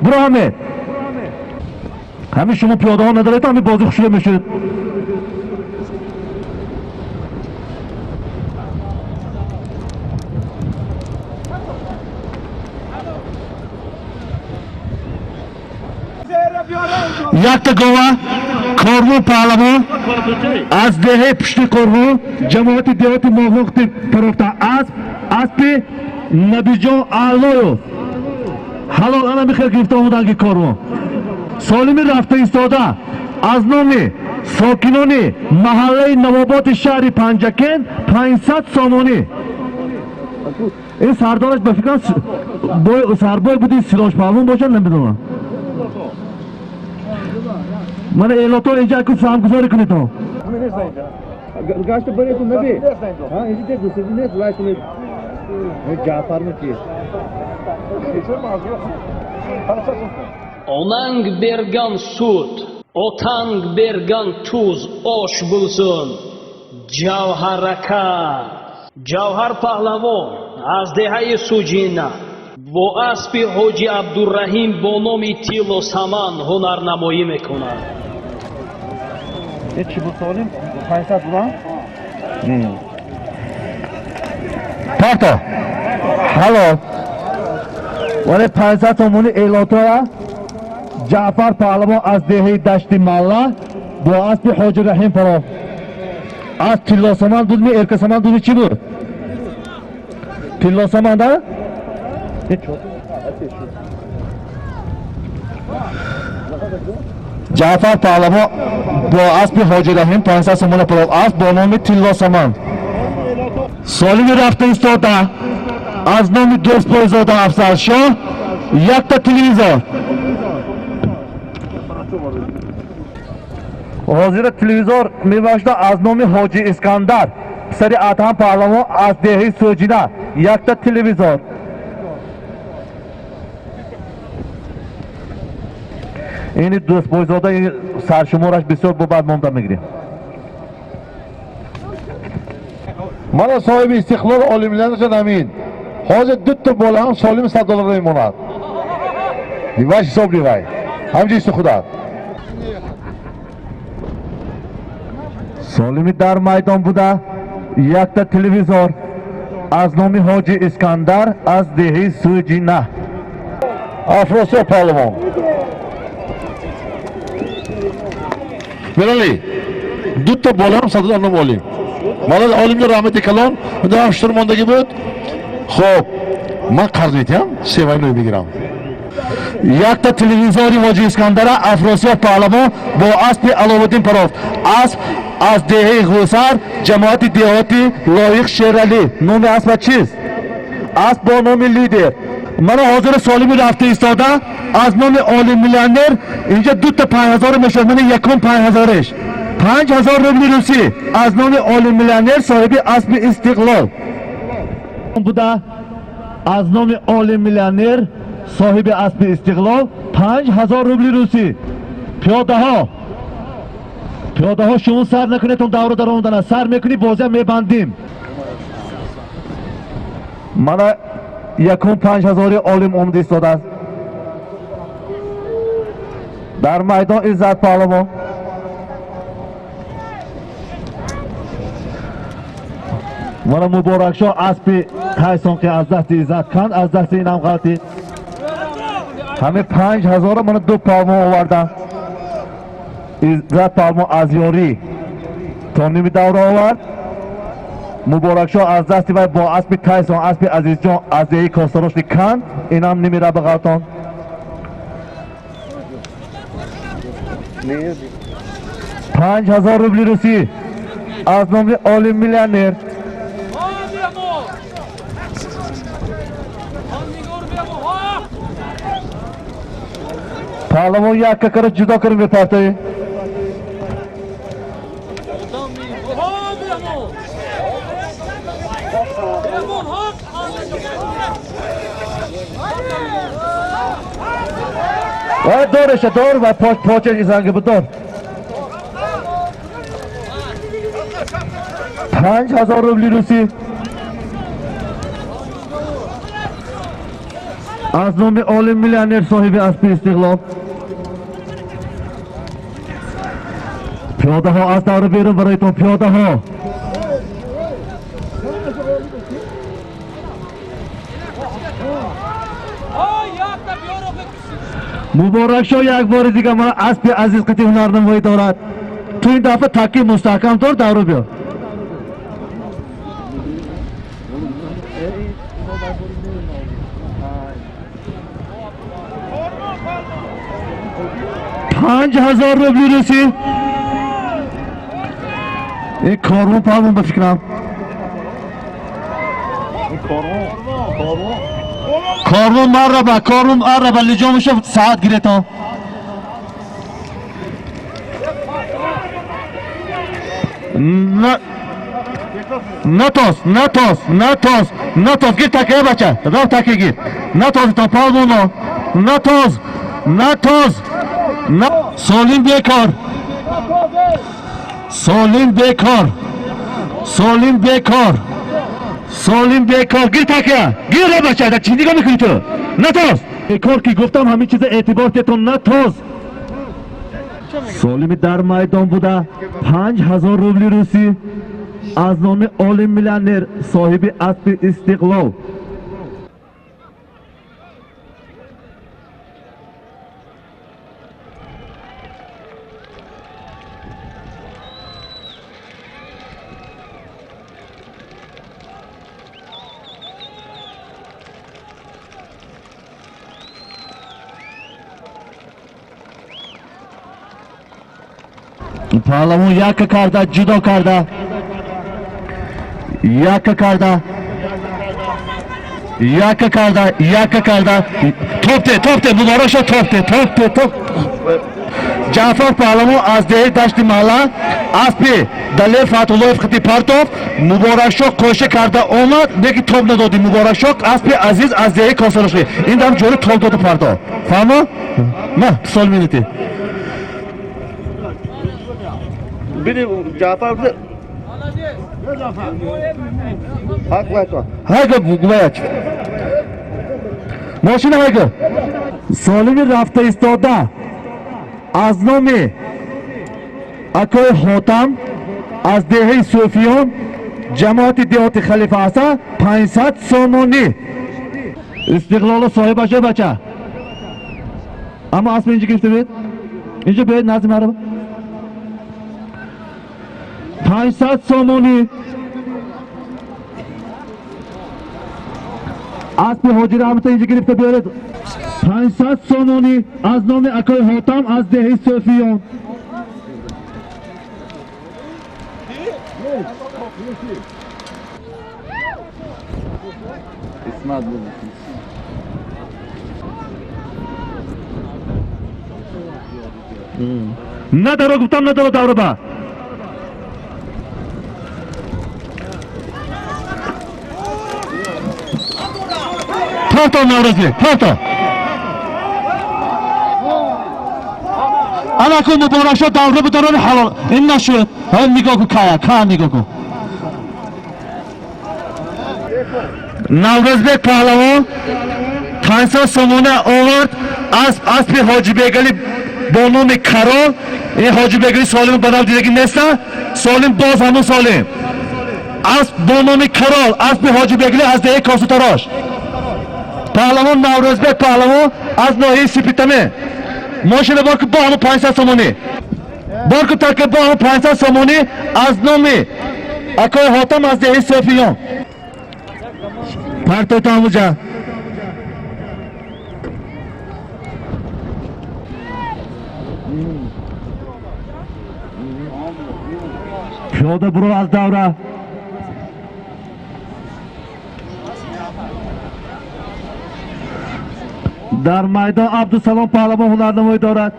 Буро ҳаме. Ҳамин шумо пиёдаҳо надоред, ҳамин бозӣ хушрӯ мешуд. Якта гова Корвон Паҳлавон аз деҳаи Пушти Қорвон, ҷамоати деҳоти Моҳоқти тарафта асп, аспи Набиҷон Аълоев. Ҳалол ана михел гирифта омадан ки Корвон. Солими рафта истода аз номи сокинони маҳаллаи Навоботи шаҳри Панҷакент 500 сомонӣ. Ин сардораш ба фикрам сарбой буди Сироҷ Паҳлавон бошад, намедонам. Мана элото инҷа ку фаҳмгузорӣ кунед то. Гашта баретун наби. Ҳа, инҷа дек дусади нест, вай кунед. Ҷаъфарми ки. Onang bergan sut, otang bergan tuz osh bo'lsin. Ҷавҳарака. Ҷавҳар Паҳлавон аз деҳаи Суҷина, Бо аспи Ҳоҷи Абдурраҳим бо номи Тиллосаман ҳунарнамоӣ мекунад. Чӣ буд солим? 500 будан? Парто. Ҳало. Вале 500 сомони эълонтора Ҷаъфар Паҳлавон аз деҳаи Дашти Малла бо аспи Ҳоҷи Раҳим паро. Аз Тиллосаман будми, Эркасаман будми, чӣ буд? Тиллосаман да? Ҷаъфар Паҳлавон бо аспи Ҳоҷи Раҳим 500 сомона паро. Асп бо номи Тиллосаман. Солими рафта истода аз номи Дӯстпойзода Афзалшоҳ якта телевизор. Ҳозира телевизор мебахшда аз номи Ҳоҷи Искандар писари Адҳам Паҳлавон аз деҳаи Сӯҷина якта телевизор. Ини Дӯстпойзода саршумораш бисёр бобад монда мегирем. Мана соҳиби Истиқлол олимлянашон амин. Ҳозир дута бола ҳам солими 100 доллар мемонад. Ваш ҳисоб ливай. Ҳамҷинси худат. Солими дар майдон буда якта телевизор аз номи Ҳоҷи Искандар аз деҳаи Сӯҷина. Афросиёб паҳлавон. Билали, дута бола ҳам 100 доллар ном олим. Мана олимҷон раҳмати калон, ҳам шутур мондагӣ буд. Хоб, ман қарз метиҳам, севай ной мегирам. Якта телевизори Ҳоҷи Искандара Афросиёб Паҳлавон бо аспи Аловуддин парофт. Асп аз деҳаи Ғусар, ҷамоати деҳоти Лоиқ Шералӣ. Номи аспа чист? Асп бо номи Лидер. Мана ҳозир солими рафта истода аз номи олим миллионер инҷа дута 5000 мешавад. Мана якум 5000-иш. 5000 рубли русӣ аз номи олим миллионер соҳиби аспи Истиқлол. Буда аз номи олим миллионер соҳиби аспи Истиқлол 5000 рубли русӣ. Пиёдаҳо, пиёдаҳо, шумо сар накунед, он давра дар омадана сар мекунӣ, бозиам мебандим. Мана якум 5000 олим омада истодааст. Дар майдон Иззат Паҳлавон. Мана Муборакшоҳ аспи Тайсон ки аз дасти Иззат канд, аз дасти инам ғалтид. Ҳамин 5000 мана ду паҳлавон овардан. Иззат паҳлавон аз ёрӣ то ними давра овард. Муборакшоҳ аз дасти вай бо аспи Тайсон, аспи Азизҷон аз деҳаи Костарошни канд, инам нимира ба ғалтон. 5000 рубли русӣ аз номи олим миллионер. Паҳлавон якка кара ҷудо кара мепартоӣ. Вай дореша дор ва почаш изанги буд дор. 5000 рубли русӣ аз номи олим миллионер соҳиби аспи Истиқлол. Пиёдаҳо аз давра берун бароитон, пиёдаҳо. Муборакшоҳ як бори дига мана аспи азиз қити ҳунарнамоӣ дорад. Ту ин дафъа такки мустаҳкам дор, давра биё. 5000 рубли русӣ. Ин корвон паҳлавон ба фикрам. Корвон марраба, корвон арраба, лиҷомуша саат гиретон. Натоз, натоз, натоз, натоз, гир такия бача, рафт такия гир. Натозитон паҳлавоно, натоз, натоз, солим бекор. Солим бекор. Солим бекор. Солим бекор. Гир такия. Гир бача, чӣ нигоҳ мекунӣ ту? Натоз. Бекор ки гуфтам ҳамин чиза эътибор тетон натоз. Солими дар майдон буда 5000 рубли русӣ аз номи олим миллионер соҳиби аспи Истиқлол. Паҳлавон яка карда, ҷудо карда, яка карда, яка карда, яка карда. Топте, топте, муборак шод, топте, топте, топ. Ҷаъфар паҳлавон аз деҳаи Дашти Маҳалла аспи Далер Фатҳуллоев хити партоф, Муборакшоҳ қоша карда омад, лекин топ надоди. Муборакшоҳ аспи Азиз аз деҳаи Косарошӣ. Ин дам ҷоли топ доду партоф. Фаҳмо? Ма, сол минути. Biri Cafer bize. Hayga гуваяч. Мошина хайга. Солими рафта истода аз номи акои Ҳотам аз деҳаи Суфиён ҷамоати деҳоти Халифа Аса 500 сомонӣ. Истиқлолу соҳибаша бача. Аммо асп инҷа гирифта биёед. Инҷа биёед назди маро. 500 сомонӣ. Аспи Ҳоҷи Раҳмата инҷа гирифта биёред. 500 сомонӣ аз номи акои Ҳотам аз деҳаи Суфиён. Надаро гуфтам, надаро давраба. Парто Наврӯзбек, парто. Ана кун Муборакшоҳ давра бударони ҳалол. Ин нашуд. Ҳа нигоҳ кун кая, ка нигоҳ кун. Наврӯзбек паҳлавон 500 сомона овард асп, аспи Ҳоҷибегали бо номи Карол. Ин Ҳоҷибегали Солим ба нав дидагӣ неста? Солим боз ҳамон Солим. Асп бо номи Карол, аспи Ҳоҷибегали аз деҳаи Косутарош. Паҳлавон Наврӯзбек паҳлавон аз ноҳияи Сипитаме. Мошина бор ки бо ҳамон 500 сомонӣ. Бор ки таки бо ҳамон 500 сомонӣ аз номи акои Ҳотам аз деҳаи Суфиён. Партой то ҳамуҷа. Пиёда буро аз давра. Дар майдон Абдусалом паҳлавон ҳунарнамоӣ дорад.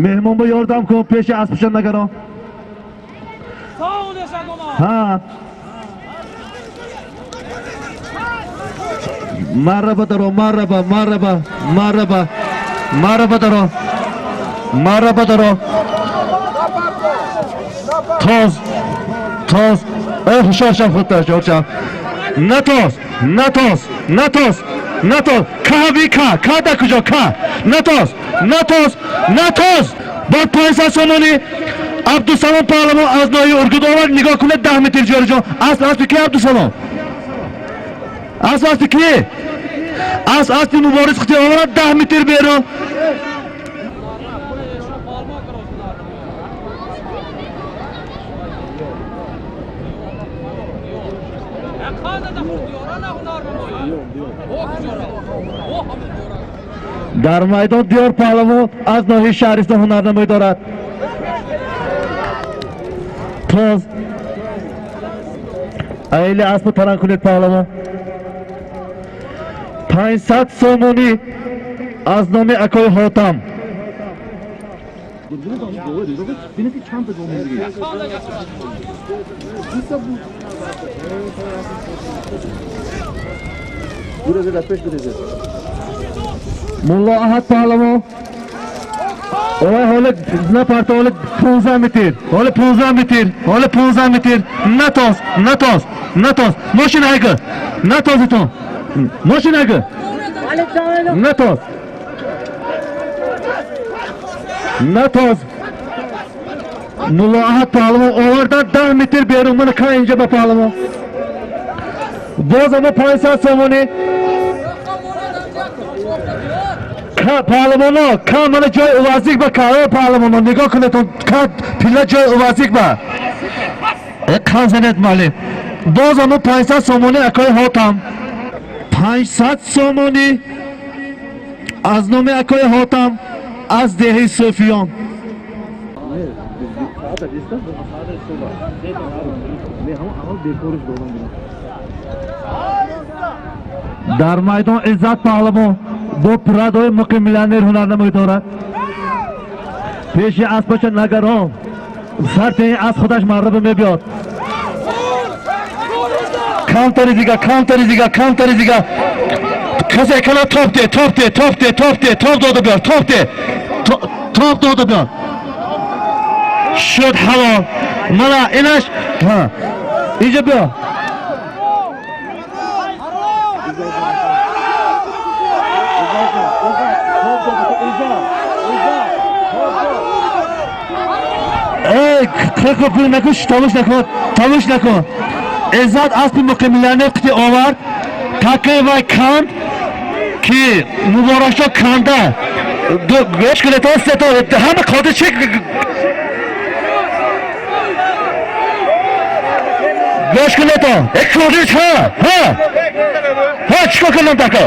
Меҳмон бо ёрдам кун, пеши аспшон нагарон. Ҳа. Марраба даро, марраба, марраба, марраба, марраба даро, марраба даро. Тоз, тоз. Эй, ҳушёр шав, худта, ҳушёр шав. Натоз, натоз, натоз, натоз. Ка би ка, ка дар куҷо, ка? Натоз, натоз, натоз. Бо 500 сомонӣ Абдусалом паҳлавон аз ноҳияи Ургут овард. Нигоҳ кунед 10 метр ҷориҷон. Асп аспи ки Абдусалом? Асп аспи ки? Асп аспи Мубориз хути овард 10 метр берун. Дар майдон Диёр паҳлавон аз ноҳияи Шаҳристон ҳунарнамоӣ дорад. Тоз. Айли аспу таран кунед паҳлавон. 500 сомонӣ аз номи акои Ҳотам. Мулло Аҳад паҳлавон Ой, ҳоли напарта, ҳоли 15 метр, ҳоли 15 метр, ҳоли 15 метр. Натоз, натоз, натоз. Мошина айга. Натозитон. Мошинага. Натоз. Натоз. Мулоҳат паҳлавон овардан 10 метр берун мана ка инҷа ба паҳлавон. Боз ама 500 сомонӣ. Паҳлавоно ка мана ҷои увазик ба ка паҳлавоно нигоҳ кунед ка пила ҷои увазик ба. Қан занед муаллим. Боз ама 500 сомонӣ акои Ҳотам. 500 сомонӣ аз номи акои Ҳотам аз деҳаи Суфиён. Дар майдон Иззат паҳлавон бо Прадои муқим миллионер ҳунарнамоӣ дорад. Пеши аспаша нагарон сарти ин асп худаш марраба мебиёд. Камтари дига, камтари дига, камтари дига. Касе кана топ де, топ де, топ де, топ де, топ дода биёр, топ де, топ дода биёр. Шуд ҳаво. Мана инаш, ҳа. Инҷа биё. Эй, қиққ накун, тавуш накун, тавуш накун. Иззат аспи муқим миллионер қити овард, такаи вай канд, ки Муборакшо канда. Гӯш кунед, сето ҳама қодир чи гӯш кунед, э қодир ҳа, ҳа. Ҳа, чикор кунам така?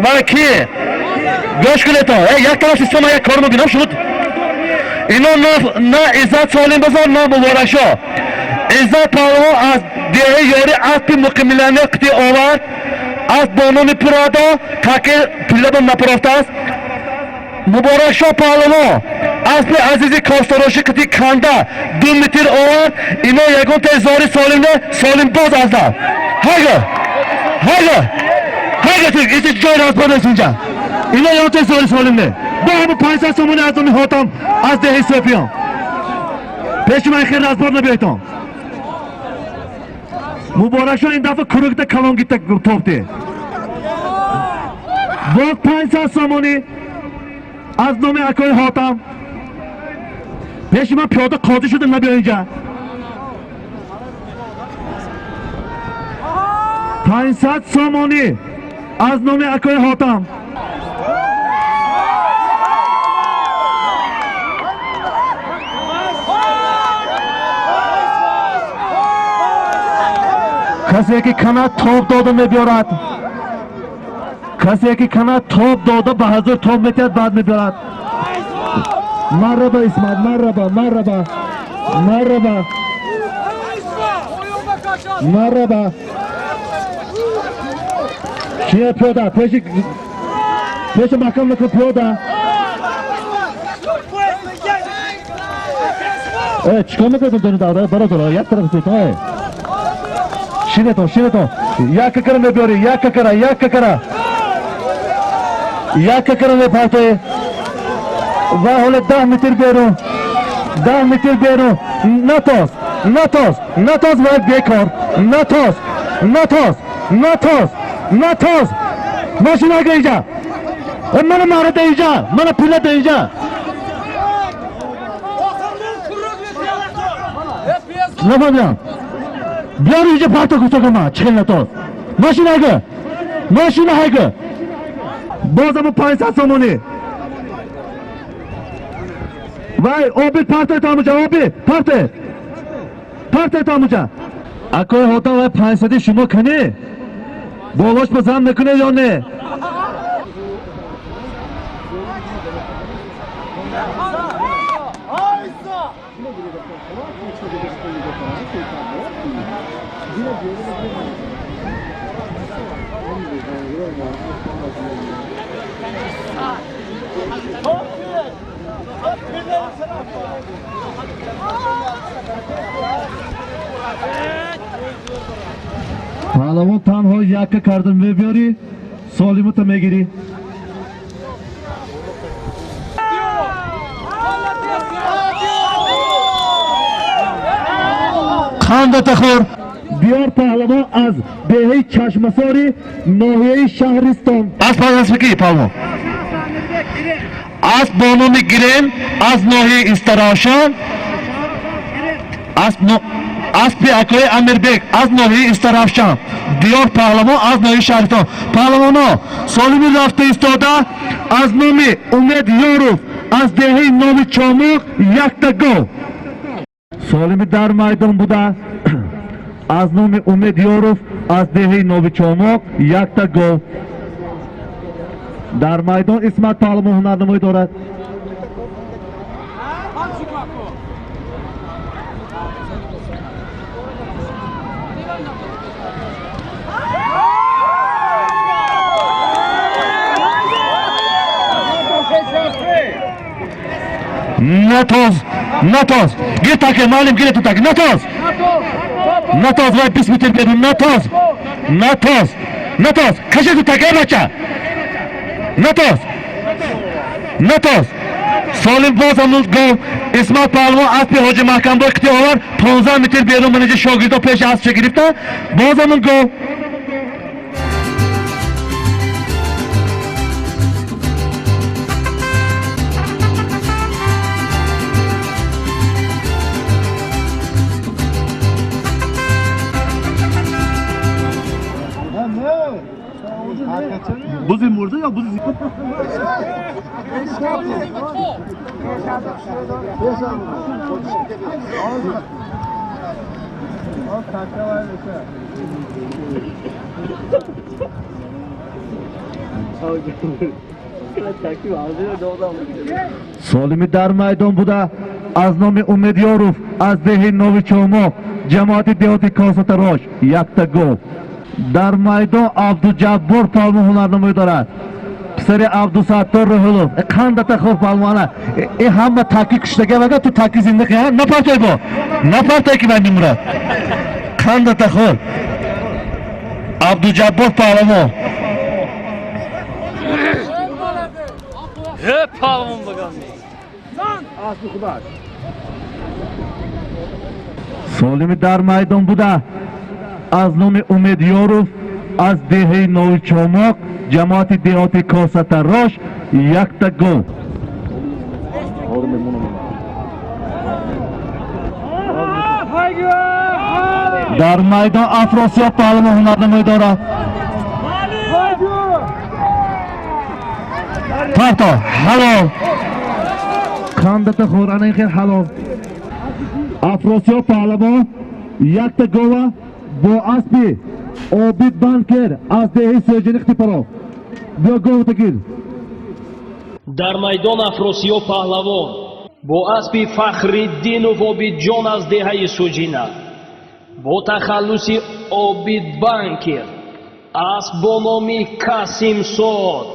Мана ки? Гӯш кунед, э як тараф система як кор мебинам шумо. Ино на Иззат солим базор, на Муборакшо. Иззат паҳлавон аз деҳаи Ёри аспи муқим миллионер қити овард. Асп бо номи Пурадо, таки пиллабон напарофтааст. Муборакшо паҳлавон аспи азизи костарошӣ қити канда 2 метр овард. Ино ягон зори солим не, солим боз азда. Ҳайга! Ҳайга! Ҳайга тик, ити ҷой разбор нест инҷа. Ино ягон зори солим не. Бо ҳама 500 сомонӣ аз номи Ҳотам аз деҳаи Суфиён. Пеши ман хел разбор набиёйтон. Муборакшо ин дафъа курукта калон гитта топте. Боз 500 сомонӣ аз номи акои Ҳотам. Пеши ман пиёда қодир шуда набиё инҷа. 500 сомонӣ аз номи акои Ҳотам. Касе ки канад тоб дода мебиёрад, касе ки канад тоб дода ба ҳазур тоб метиҳад, баъд мебиёрад. Марраба Исмат, марраба, марраба, марраба, марраба. Чия пиёда, пеши пеши маҳкам накун пиёда. Э, чикор мекунед дори давра, бародаро, як тараф сетон, э. Шинетон, шинетон. Як какара мебиёрӣ, як какара, як какара. Як какара мепартоӣ. Ва ҳоле 10 метр берун. 10 метр берун. Натоз, натоз, натоз ва бекор. Натоз, натоз, натоз, натоз. Машинага инҷа. Мана марада инҷа, мана пилада инҷа. Нафаҳмидам. Биёр инҷа парто кӯчакама, чихел натоз. Машинага. Машина ҳайга. Боз ҳама 500 сомонӣ. Вай, обид партой тамуҷа, обид, парте. Партой тамуҷа. Акои Ҳотам, вай 500 шумо кани? Болош ба зан мекунед ё не? Паҳлавон танҳо якка карда мебиёрӣ, солимата мегирӣ. Қандата хӯр. Диёр паҳлавон аз деҳаи Чашмасори ноҳияи Шаҳристон. Асп аз аспи ки паҳлавон? Асп бо номи Гирем аз ноҳияи Истаравшан. Аспи акои Амирбек аз ноҳияи Истаравшан. Диёр паҳлавон аз ноҳияи Шаҳристон. Паҳлавоно солими рафта истода аз номи Умед Ёров аз деҳаи Нови Чомуқ якта гов. Солими дар майдон буда аз номи Умед Ёров аз деҳаи Нови Чомоқ якта гов. Дар майдон Исмат паҳлавон ҳунарнамоӣ дорад. Натоз, натоз, гир таке, маълим гир ту таке, натоз, натоз, вай 20 метр берун, натоз, натоз, натоз, каше ту таке, бача, натоз, натоз, солим боз ҳамун гов, Исмат паҳлавон аспи Ҳоҷи Маҳкамбой қити овар, 15 метр берун манеҷа шогирдо пеши аспша гирифта, боз ҳамун гов. Бузи мурда ё бузи Солими дар майдон буда аз номи Умед Ёров аз деҳаи Нови Чомоқ ҷамоати деҳоти Косатарош якта гов. Дар майдон Абдуҷаббор паҳлавон ҳунарнамоӣ дорад. Писари Абдусаттор Рӯҳулов. Қандата хоб паҳлавона. Ҳама таки куштага вага ту таки зинда ки напартой бо. Напартой ки вай мемурад. Қандата хоб. Абдуҷаббор паҳлавон. Паҳлавон баган. Солими дар майдон буда аз номи Умед Ёров аз деҳаи Нови Чомоқ ҷамоати деҳоти Косатарош якта гов. Дар майдон Афросиёб паҳлавон ҳунарнамоӣ дорад. Парто ҳалол. Қандата хӯр ана ин хел ҳалол. Афросиёб паҳлавон якта гова бо аспи Обид Банкер аз деҳаи Сӯҷини Қитипаров. Биё говта гир. Дар майдон Афросиёб паҳлавон бо аспи Фахриддинов Обидҷон аз деҳаи Суҷина бо тахаллуси Обид Банкер асп бо номи Касимсод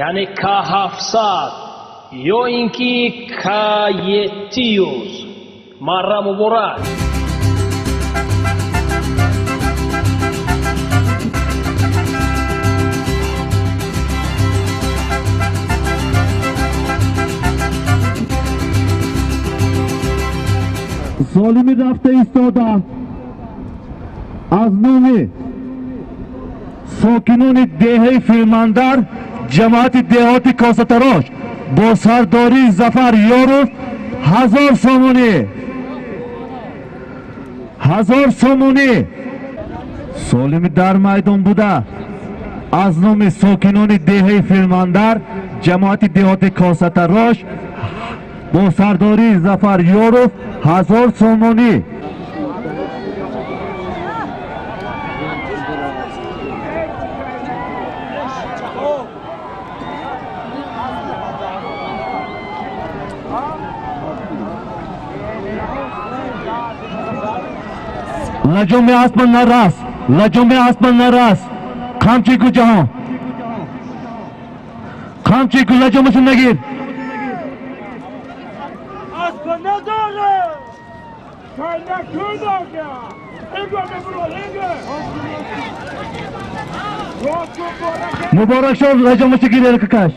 яъне К700 ё ин ки К700. Марра муборак. Солими рафта истода аз номи сокинони деҳаи Филмандар ҷамоати деҳоти Косатарош бо сардории Зафар Ёров 1000 сомонӣ. 1000 сомонӣ. Солими дар майдон буда аз номи сокинони деҳаи Филмандар ҷамоати деҳоти Косатарош бо сардории Зафар Ёров 1000 сомонӣ. Лаҷоми аспа нарас, лаҷоми аспа нарас. Қамчи ку ҷаҳон. Қамчи ку лаҷомашо нагир. Аспа надора. Кайна кунага. Эго мебуро, эго. Муборак шод, лаҷомашо гир какаш.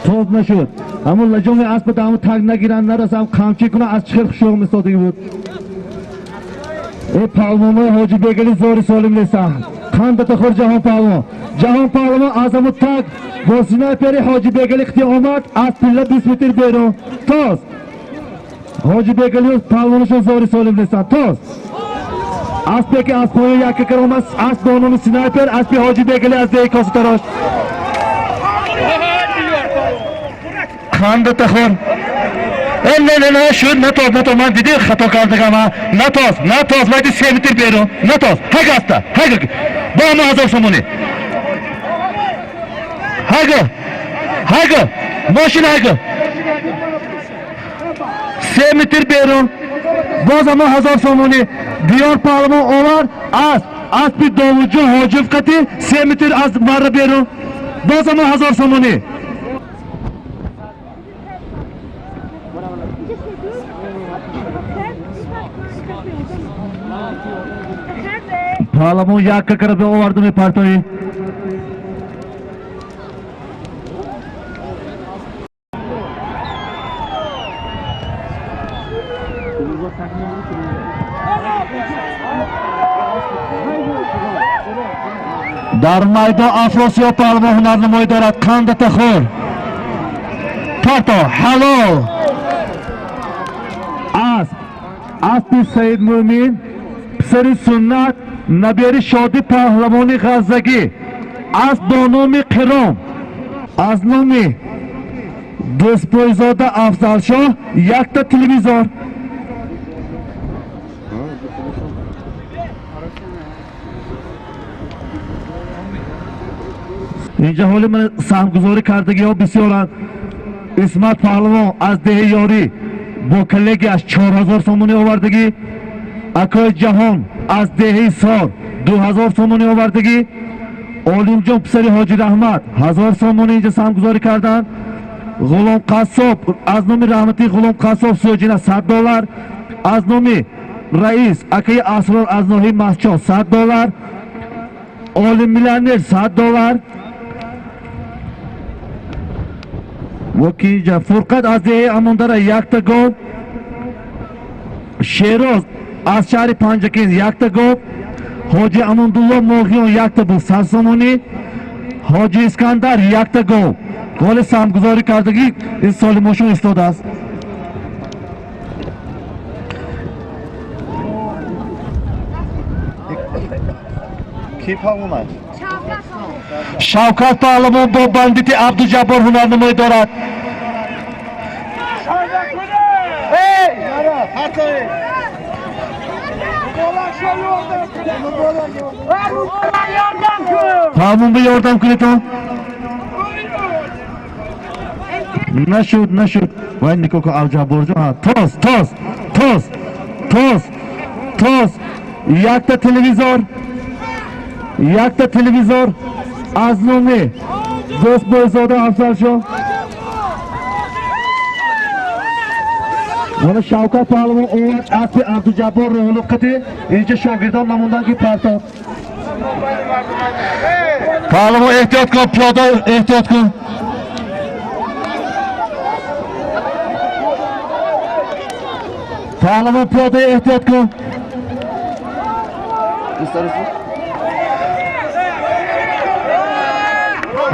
Соз нашуд. Ҳамун лаҷоми аспа ҳамун таг нагиранд, нарасам, қамчӣ кунад, аз чӣ хел хушоқ мистодагӣ буд. Э паҳлавонои Ҳоҷи Бегали зори солим нестанд. Қандата хӯр Ҷаҳон паҳлавон. Ҷаҳон паҳлавон аз ҳамун таг бо снайпери Ҳоҷи Бегали қити омад, аз пилла 20 метр берун. Тоз. Ҳоҷи Бегали паҳлавонашон зори солим нестанд. Тоз. Аспе ки аз поён якка кар омад, асп бо номи снайпер, аспи Ҳоҷи Бегали аз деҳи Косатарош. Қандата хӯр. Не, не, не, шуд, натоз, натоз, ман диди хато кардагам, натоз, натоз, вайди 3 метр берун, натоз, ҳага аста, ҳага, бо ама 1000 сомонӣ. Ҳага, ҳага, мошин ҳага. 3 метр берун, боз ама 1000 сомонӣ. Диёр паҳлавон овар, асп, аспи Довудҷон Ҳоҷиев қати 3 метр аз марра берун, боз ама 1000 сомонӣ. Паҳлавон якка кара оварду мепартоӣ. Дар майдон Афросиёб паҳлавон ҳунарнамоӣ дорад. Қандата хӯр. Парто, ҳалол. Асп, аспи Саид Мӯмин, писари Суннат, набери Шоди паҳлавони Ғаззагӣ. Асп бо номи Қиром. Аз номи Дӯстпойзода Афзалшоҳ якта телевизор. Инҷа ҳоли ман саҳмгузорӣ кардагиҳо бисёранд. Исмат паҳлавон аз деҳи Ёрӣ бо коллегияш 4000 сомонӣ овардагӣ. Акои Ҷаҳон аз деҳи Сор 2000 сомонӣ овардагӣ. Олимҷон писари Ҳоҷи Раҳмат 1000 сомонӣ инҷа саҳмгузорӣ карданд. Ғулом Қассоб аз номи раҳматии Ғулом Қассоб Сӯҷина 100 доллар. Аз номи раис акаи Асрор аз ноҳияи Масчон 100 доллар. Олим миллионер 100 доллар. Вокинҷа Фурқат аз деҳаи Амондара якта гов. Шероз аз шаҳри Панҷакент якта гов. Ҳоҷи Амондулло Моғиён якта буд 100 сомонӣ. Ҳоҷи Искандар якта гов. Голи саҳмгузорӣ кардагӣ ин соли мошон истодааст. Ки паҳлавон? Шавкат паҳлавон бо бандити Абдуҷаббор ҳунарнамоӣ дорад. Паҳлавон ба ёрдам кунед. Нашуд, нашуд. Вай нигоҳ кун Абдуҷабборҷон. Тоз, тоз, тоз, тоз, тоз. Якта телевизор, якта телевизор аз номи Дӯстбойзода Афзалшоҳ. Мана Шавкат паҳлавон овард аспи Абдуҷаббор Рӯҳулло қати. Инҷа шогирдон намондан ки партоб. Паҳлавон эҳтиёт кун, пиёда эҳтиёт кун. Паҳлавон пиёда эҳтиёт кун.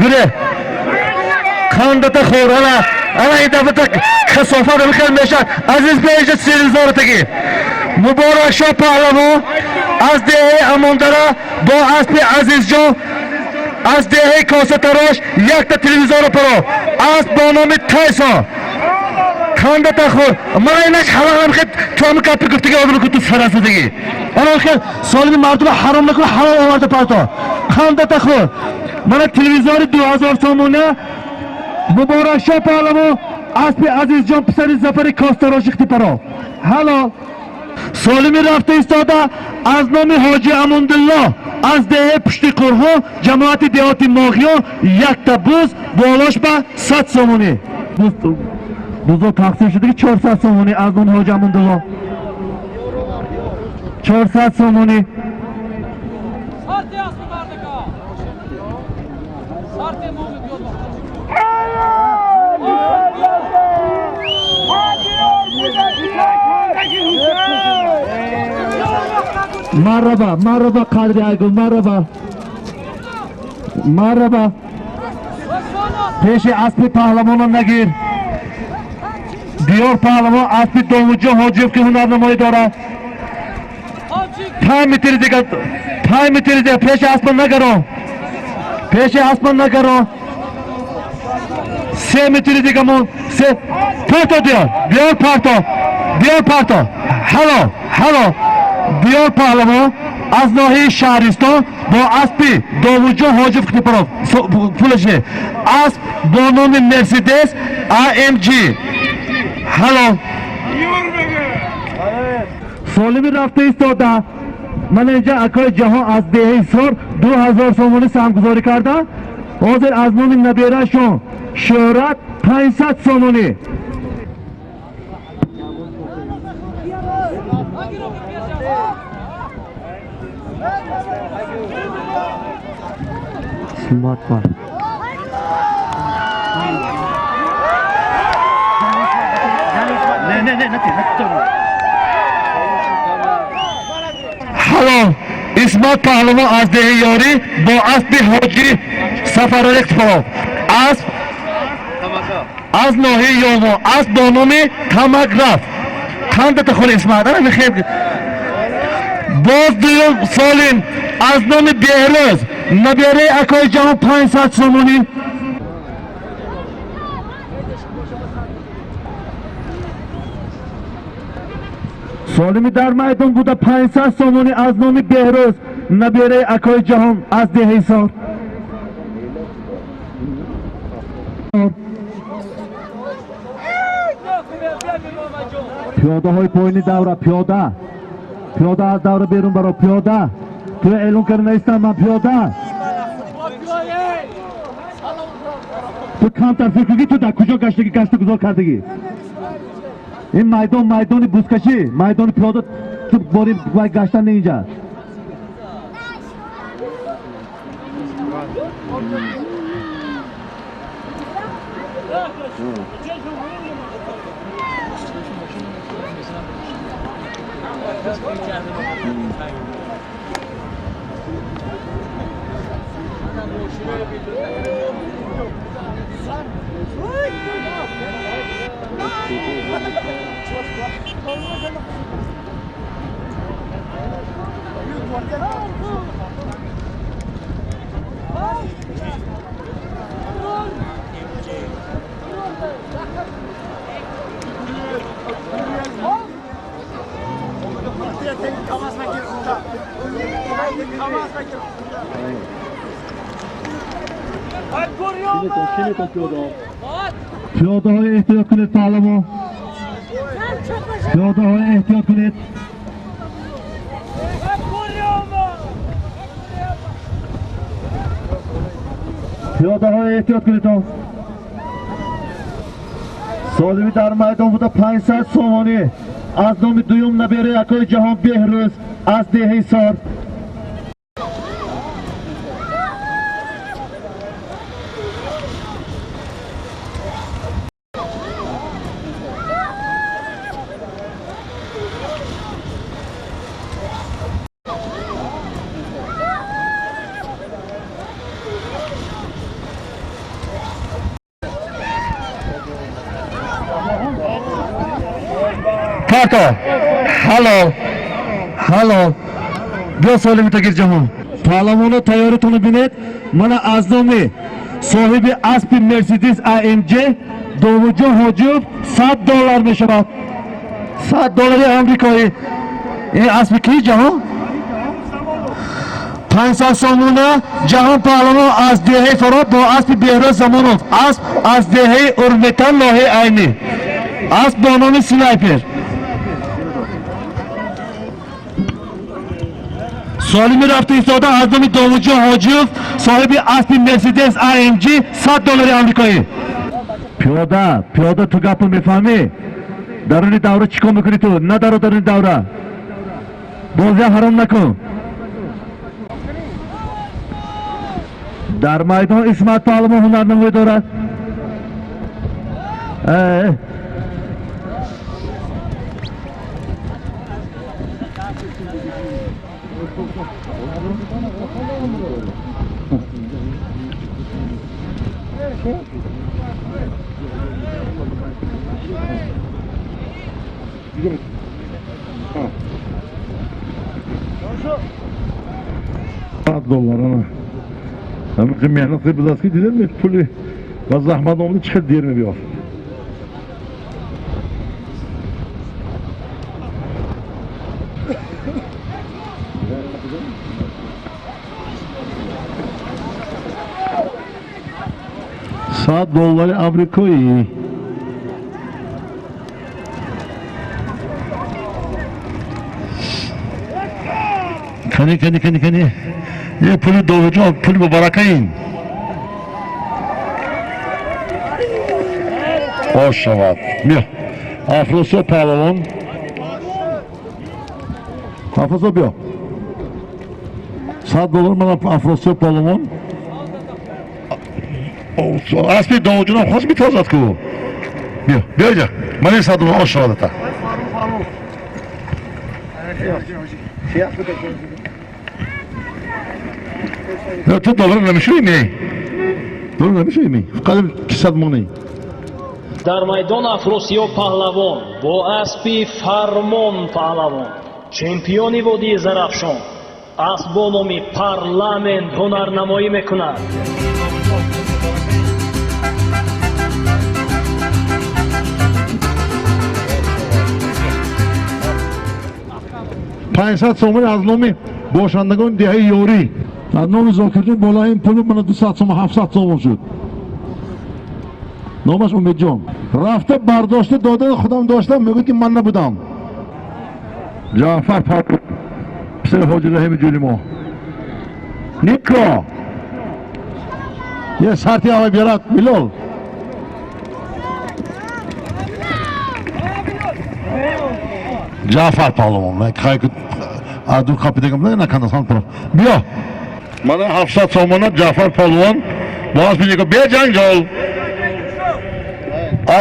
Гуре. Қандата хӯр, ана, ана ин дафъа касофат хел мешавад. Азиз беинҷа телевизоратагӣ. Муборакшоҳ паҳлавон аз деҳаи Амондара бо аспи Азизҷон аз деҳаи Косатарош якта телевизорро паро. Асп бо номи Тайсон. Қандата хӯр. Мана инаш ҳалолам хел ту ҳами гапи гуфтагӣ одам ку ту сарасадагӣ. Ана хел солими мардума ҳаром накун, ҳалол оварда парто. Қандата хӯр. Мана телевизори 2000 сомона. Муборакшоҳ паҳлавон аспи Азизҷон писари Зафари Костароши хтипаро. Ҳалол. Солими рафта истода аз номи Ҳоҷи Амондулло аз деҳаи Пушти Қурғон ҷамоати деҳоти Моғиён якта буз болош ба 100 сомонӣ. Бузо тақсим шудаги 400 сомонӣ аз номи Ҳоҷи Амондулло. 400 сомонӣ. Марҳаба, марҳаба, қадри айгул, марҳаба, марҳаба. Пеши аспи паҳлавонро нагир. Диёр паҳлавон аспи Довудҷон Ҳоҷиев, ки ҳунарнамоӣ дорад. 5 метри дигар, 5 метри дигар. Пеши аспа нагаро, пеши аспа нагаро. 3 метри дига мон, се. Парто, диёр, диёр, парто, диёр, парто. Ҳало, ҳало. Диёр паҳлавон аз ноҳияи Шаҳристон бо аспи Довудҷон Ҳоҷиев Қутипаров. Пулаш не, асп бо номи Мерседес АМГ. Ҳало, солими рафта истода. Ман инҷа акои Ҷаҳон аз деҳаи Сор 2000 сомонӣ саҳмгузорӣ кардам. Ҳозир аз номи наберашон Шӯҳрат 500 сомонӣ. Сматпар. Не, не, не, не. Ҳало, Исмат паҳлавон аз деҳаи Ёрӣ бо аспи ҳоҷи Сафарали Иқтифоров. Асп аз ноҳияи Ёво, асп бо номи Тамаграф. Қандата хӯр, Исмат, ана мехел. Боз дуюм солим аз номи Беҳрӯз, набераи акои Ҷаҳон, 500 сомонӣ. Солими дар майдон буда, 500 сомонӣ аз номи Беҳрӯз, набераи акои Ҷаҳон аз деҳаи Сор. Пиёдаҳои поини давра, пиёда, пиёда, аз давра берун баро, пиёда. Ту эълон карда наистам ман, пиёда. Ту камтар фикр кунӣ, ту дар куҷо гаштагӣ, гашту гузор кардагӣ. Ин майдон майдони бузкашӣ, майдони пиёда. Ту бори вай гаштан не инҷа. Пиёдаҳои эҳтиёт кунед, паҳлавон. Пиёдаҳои эҳтиёт кунед. Пиёдаҳои эҳтиёт кунед. Солими дар майдон буда, 500 сомонӣ аз номи дуюм набераи акои Ҷаҳон Беҳрӯз аз деҳаи Сор. Парто, ҳало, ҳало. Биё, солими тагир, Ҷаҳон паҳлавоно, тайёритонро бинед. Мана аз номи соҳиби аспи Мерседес АМГ Довудҷон Ҳоҷиев 100 доллар мешавад, 100 доллари амрикоӣ. Ин аспи ки, Ҷаҳон? 500 сомона, Ҷаҳон паҳлавон аз деҳаи Фароб бо аспи Беҳрӯз Замонов. Асп аз деҳаи Урметан, ноҳияи Айнӣ, асп бо номи Снайпер. Солими рафта истода, аз номи Довудҷон Ҳоҷиев, соҳиби аспи Мерседес АМГ, 100 доллари амрикоӣ. Пиёда, пиёда, ту гапо мефаҳмӣ? Даруни давра чӣ кор мекунӣ ту? Надаро даруни давра, бозия ҳаром накун. Дар майдон Исмат паҳлавон ҳунарнамоӣ дорад. Э, $100 ана. Ҳамин меҳнат қилib bilasizki, dedimmi, puli va zahmat omdi chiqib dermi bu yoq. $100 амрикоӣ. Кани кани кани кани. Е пули довуҷон, пули муборакаин. Хош шавад. Биё. Афросиёб паҳлавон. Афросиёб биё. $100 ман Афросиёб паҳлавон. Аспи довуҷонам хост метозад ку. Биё, биё инҷа. Ман ин $100 ош шавад ата. Ту доллар намешӯӣ ме? Доллар намешӯӣ ме? Фақат 200 монӣ. Дар майдон Афросиёб паҳлавон бо аспи Фармон паҳлавон, чемпиони водии Зарафшон, асп бо номи Парламент ҳунарнамоӣ мекунад. 500 сомонӣ аз номи бошандагони деҳаи Ёрӣ. Аз номи Зокирҷон болои ин пули мана 200 сомон, 700 сомон шуд. Номаш Умедҷон. Рафта бардошта дода худам доштам, мегӯяд ки ман набудам. Ҷаъфар Паҳлавон, писари Ҳоҷи Раҳими ҷӯли мо. Нико! Е сарти аввал биёрад, Билол. Ҷаъфар Паҳлавон, аз дур қапидагам накандасан пур. Биё. Мана 700 сомона Ҷаъфар Паҳлавон бо аспи Нико. Биё ҷанҷол.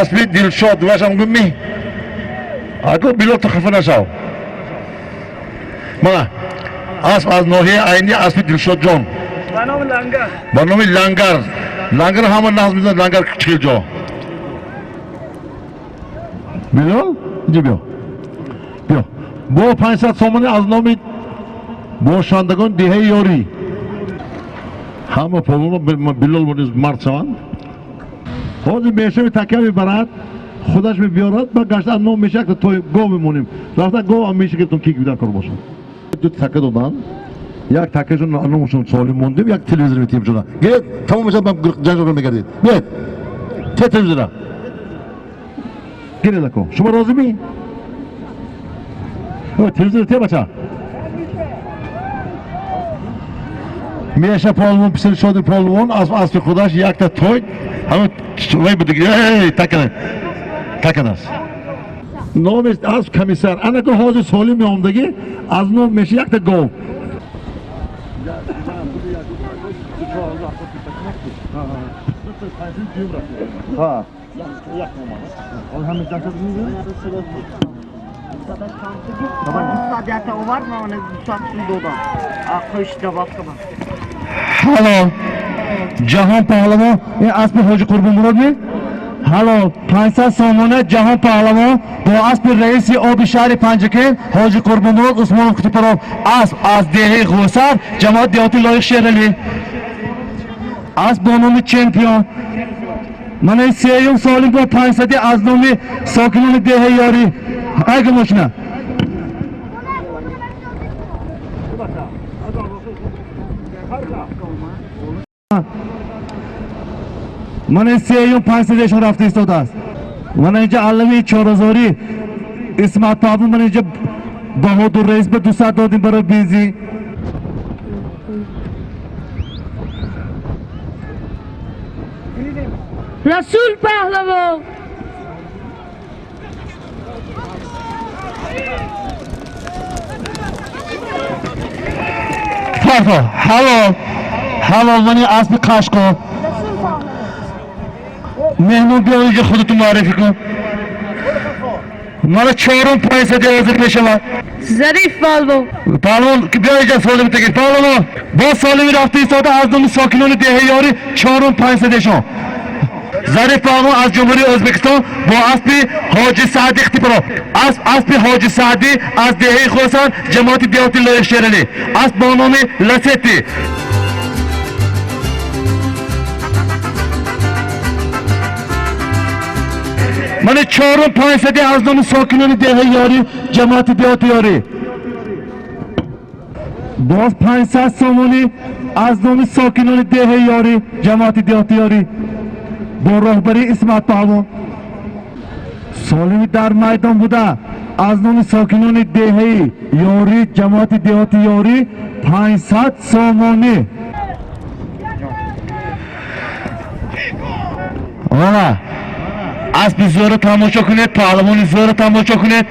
Аспи Дилшод, вашам гумми. Аку Билол ту хафа нашав. Мана асп аз ноҳияи Айни, аспи Дилшодҷон. Ба номи Лангар. Ба номи Лангар. Лангар ҳама нағз медонад, Лангар чил ҷо. Билол, инҷа биё. Биё. Бо 500 сомонӣ аз номи бошандагон деҳаи Ёрӣ. Ҳама полоно Билол низ мард шаванд. Ҳозир мешави такя мебарад, худаш мебиёрад, ба гашта аз ном меша якта той гов мемонем. Рафта гов ам меша гирифтон ки дар кор бошад. Ду така доданд. Як такашон номашон солим мондем, як телевизор метиҳем шуда. Гиред, тамом мешавад, ман ҷанҷол мегардед. Биёед. Те телевизора. Гиред ако. Шумо розӣ ми? Телевизор те бача. Меша паҳлавон, писари Шоди паҳлавон, аз аспи худаш якта той, ҳамин вай буд, эй, такана. Таканас. Номи асп комиссар. Анако ҳозир солим меомдагӣ, аз ном меша якта гов. Ҳало Ҷаҳон Паҳлавон, ин аспи Ҳоҷи Қурбонмурод ми? Ҳало 500 сомона Ҷаҳон Паҳлавон бо аспи раиси оби шаҳри Панҷакент Ҳоҷи Қурбонмурод Усмонов Кутупаров, асп аз деҳаи Ғусар, ҷамоати деҳоти Лоиқ Шералӣ, асп бо номи Чемпион. Мана ин сеюм солим бо 500 аз номи сокинони деҳаи Ёрӣ. Айга мошина. Мана ин сеюм 500-шон рафта истодааст. Мана инҷа аллави чорозорӣ Исмат Паҳлавон, мана инҷа Баҳодур раис ба 200 додем барои бензин. Расул Паҳлавон. Фархо, ҳало, ҳало, мани аспи Қашқо. Меҳмон биё инҷа худатон муаррифӣ кун. Мана чорум 500 ҳозир мешавад. Зариф паҳлавон. Паҳлавон, биё инҷа, солими тагир, паҳлавон. Боз солими рафта истода, аз номи сокинони деҳаи Ёрӣ чорум 500-шон. Зариф паҳлавон аз Ҷумҳурии Ӯзбекистон бо аспи Ҳоҷи Саъди Ихтипаров. Асп, аспи Ҳоҷи Саъдӣ аз деҳаи Хӯсан, ҷамоати деҳоти Лоиқ Шералӣ. Асп бо номи Ласетти. Мана чорум 500 аз номи сокинони деҳаи Ёрӣ, ҷамоати деҳоти Ёрӣ. Боз 500 сомонӣ аз номи сокинони деҳаи Ёрӣ, ҷамоати деҳоти Ёрӣ бо роҳбарии Исмат паҳлавон. Солими дар майдон буда, аз номи сокинони деҳаи Ёрӣ, ҷамоати деҳоти Ёрӣ 500 сомонӣ. Мана аспи зӯра тамошо кунед, паҳлавони зӯра тамошо кунед.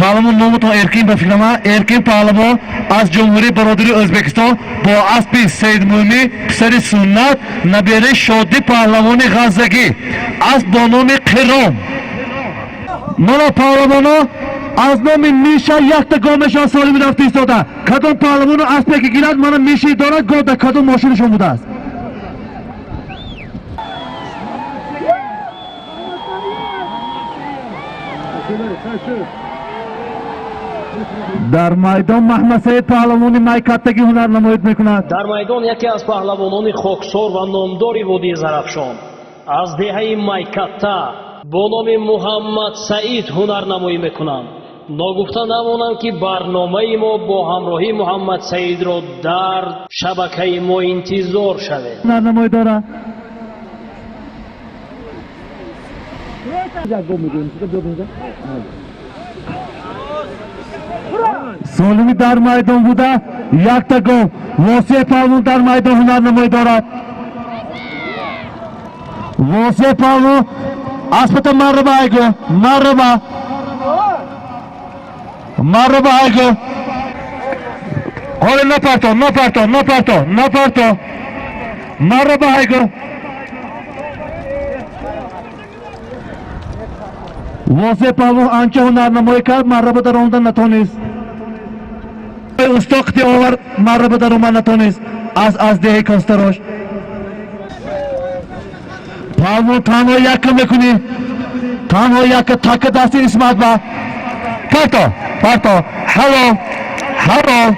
Паҳлавон номатон Эркин, ба фикрама, Эркин паҳлавон аз Ҷумҳурии бародари Ӯзбекистон бо аспи Саидмӯмӣ, писари Суннат, набераи Шодӣ паҳлавони Ғаззагӣ. Асп бо номи Қиром. Мана паҳлавоно, аз номи Миша якта гомешон солими рафта истода. Кадом паҳлавону аспе ки гирад, мана Миши дорад, гов дар кадом мошинашон будааст. Дар майдон Маҳмадсаид паҳлавони Майкаттагӣ ҳунарнамоӣ мекунад. Дар майдон яке аз паҳлавонони хоксор ва номдори водии Зарафшон аз деҳаи Майкатта бо номи Муҳаммад Саид ҳунарнамоӣ мекунанд. Ногуфта намонам, ки барномаи мо бо ҳамроҳии Муҳаммад Саидро дар шабакаи мо интизор шавед. Ҳунарнамоӣ дорад. Солими дар майдон буда, якта гов. Восеъ паҳлавон дар майдон ҳунарнамоӣ дорад. Восеъ паҳлавон, аспата марраба айгӯ, марраба, марраба айгӯ. Ҳоле напарто, напарто, напарто, напарто, марраба айгӯ. Восеъ паҳлавон анча ҳунарнамоӣ кард, марраба даромадан натонист. Усто қити овар, марраба даромад натонист аз деҳаи Костарош. Паҳлавон, танҳо якка мекунӣ, танҳо якка, такка дасти Исмат ба. Парто, парто, ҳалол, ҳалол.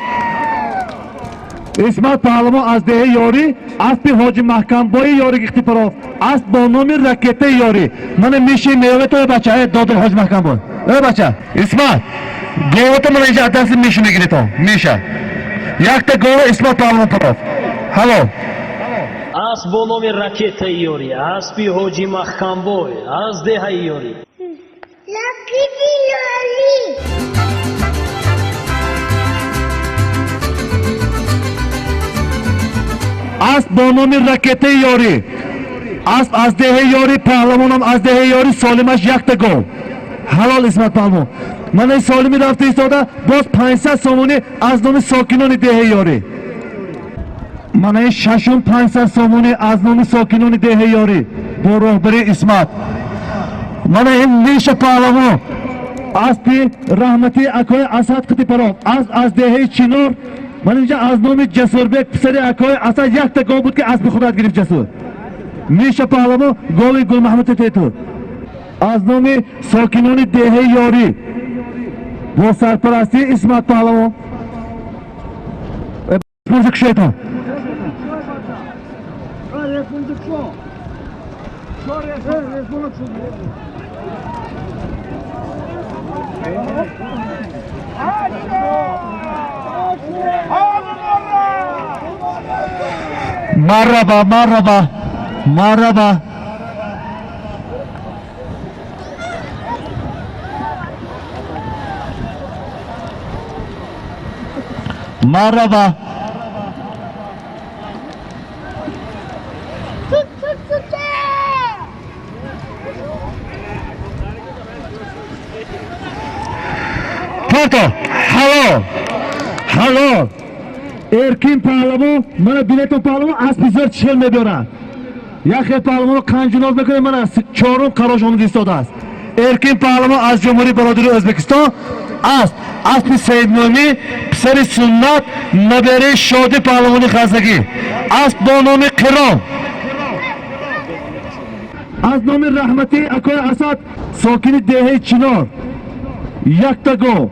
Исмат паҳлавон аз деҳаи Ёрӣ, аспи Ҳоҷи Маҳкамбои Ёрӣ Ихтипаров, асп бо номи Ракетаи Ёрӣ. Мана миши меёвед, ой бача, э додир Ҳоҷи Маҳкамбой, эй бача Исмат, говата мана инҷа аз дасти Миша мегиритон. Миша якта гова, Исмат паҳлавон паров, ҳалол. Асп бо номи Ракетаи Ёрӣ, аспи Ҳоҷи Маҳкамбой аз деҳаи Ёрӣ. Ракети Ёрӣ. Асп бо номи Ракетаи Ёрӣ, асп аз деҳаи Ёрӣ, паҳлавонам аз деҳаи Ёрӣ. Солимаш якта гов, ҳалол, Исмат паҳлавон. Мана солими рафта истода, боз 500 сомонӣ аз номи сокинони деҳаи Ёрӣ. Мана ин шашум 500 сомонӣ аз номи сокинони деҳаи Ёрӣ бо роҳбарии Исмат. Мана ин Миша паҳлавон, аспи раҳматии акои Асад Қитипаров, асп аз деҳаи Чинор. Мана инҷа аз номи Ҷасурбек, писари акои Асад, якта гов буд, ки аспи худат гирифт Ҷасур. Миша паҳлавон, гови Гулмаҳмуд тету аз номи сокинони деҳаи Ёрӣ бо сарпарастии Исмат паҳлавон. Кушойтон. Марраба, марраба, марраба. Марраба. Тут, тут, тут. Парто, ҳалол, ҳалол. Эркин паҳлавон, мана билетон, паҳлавон аспи зӯр чил мебиёрад. Яхе паҳлавонро қанҷуноз мекунад, мана чорум қарош омада истодааст. Эркин паҳлавон аз Ҷумҳурии бародари Ӯзбекистон. Асп, аспи Саидномӣ, писари Суннат, набераи Шоди паҳлавони Хазагӣ. Асп бо номи Қирон. Аз номи Раҳматӣ акои Асад, сокини деҳаи Чинор, якта гов.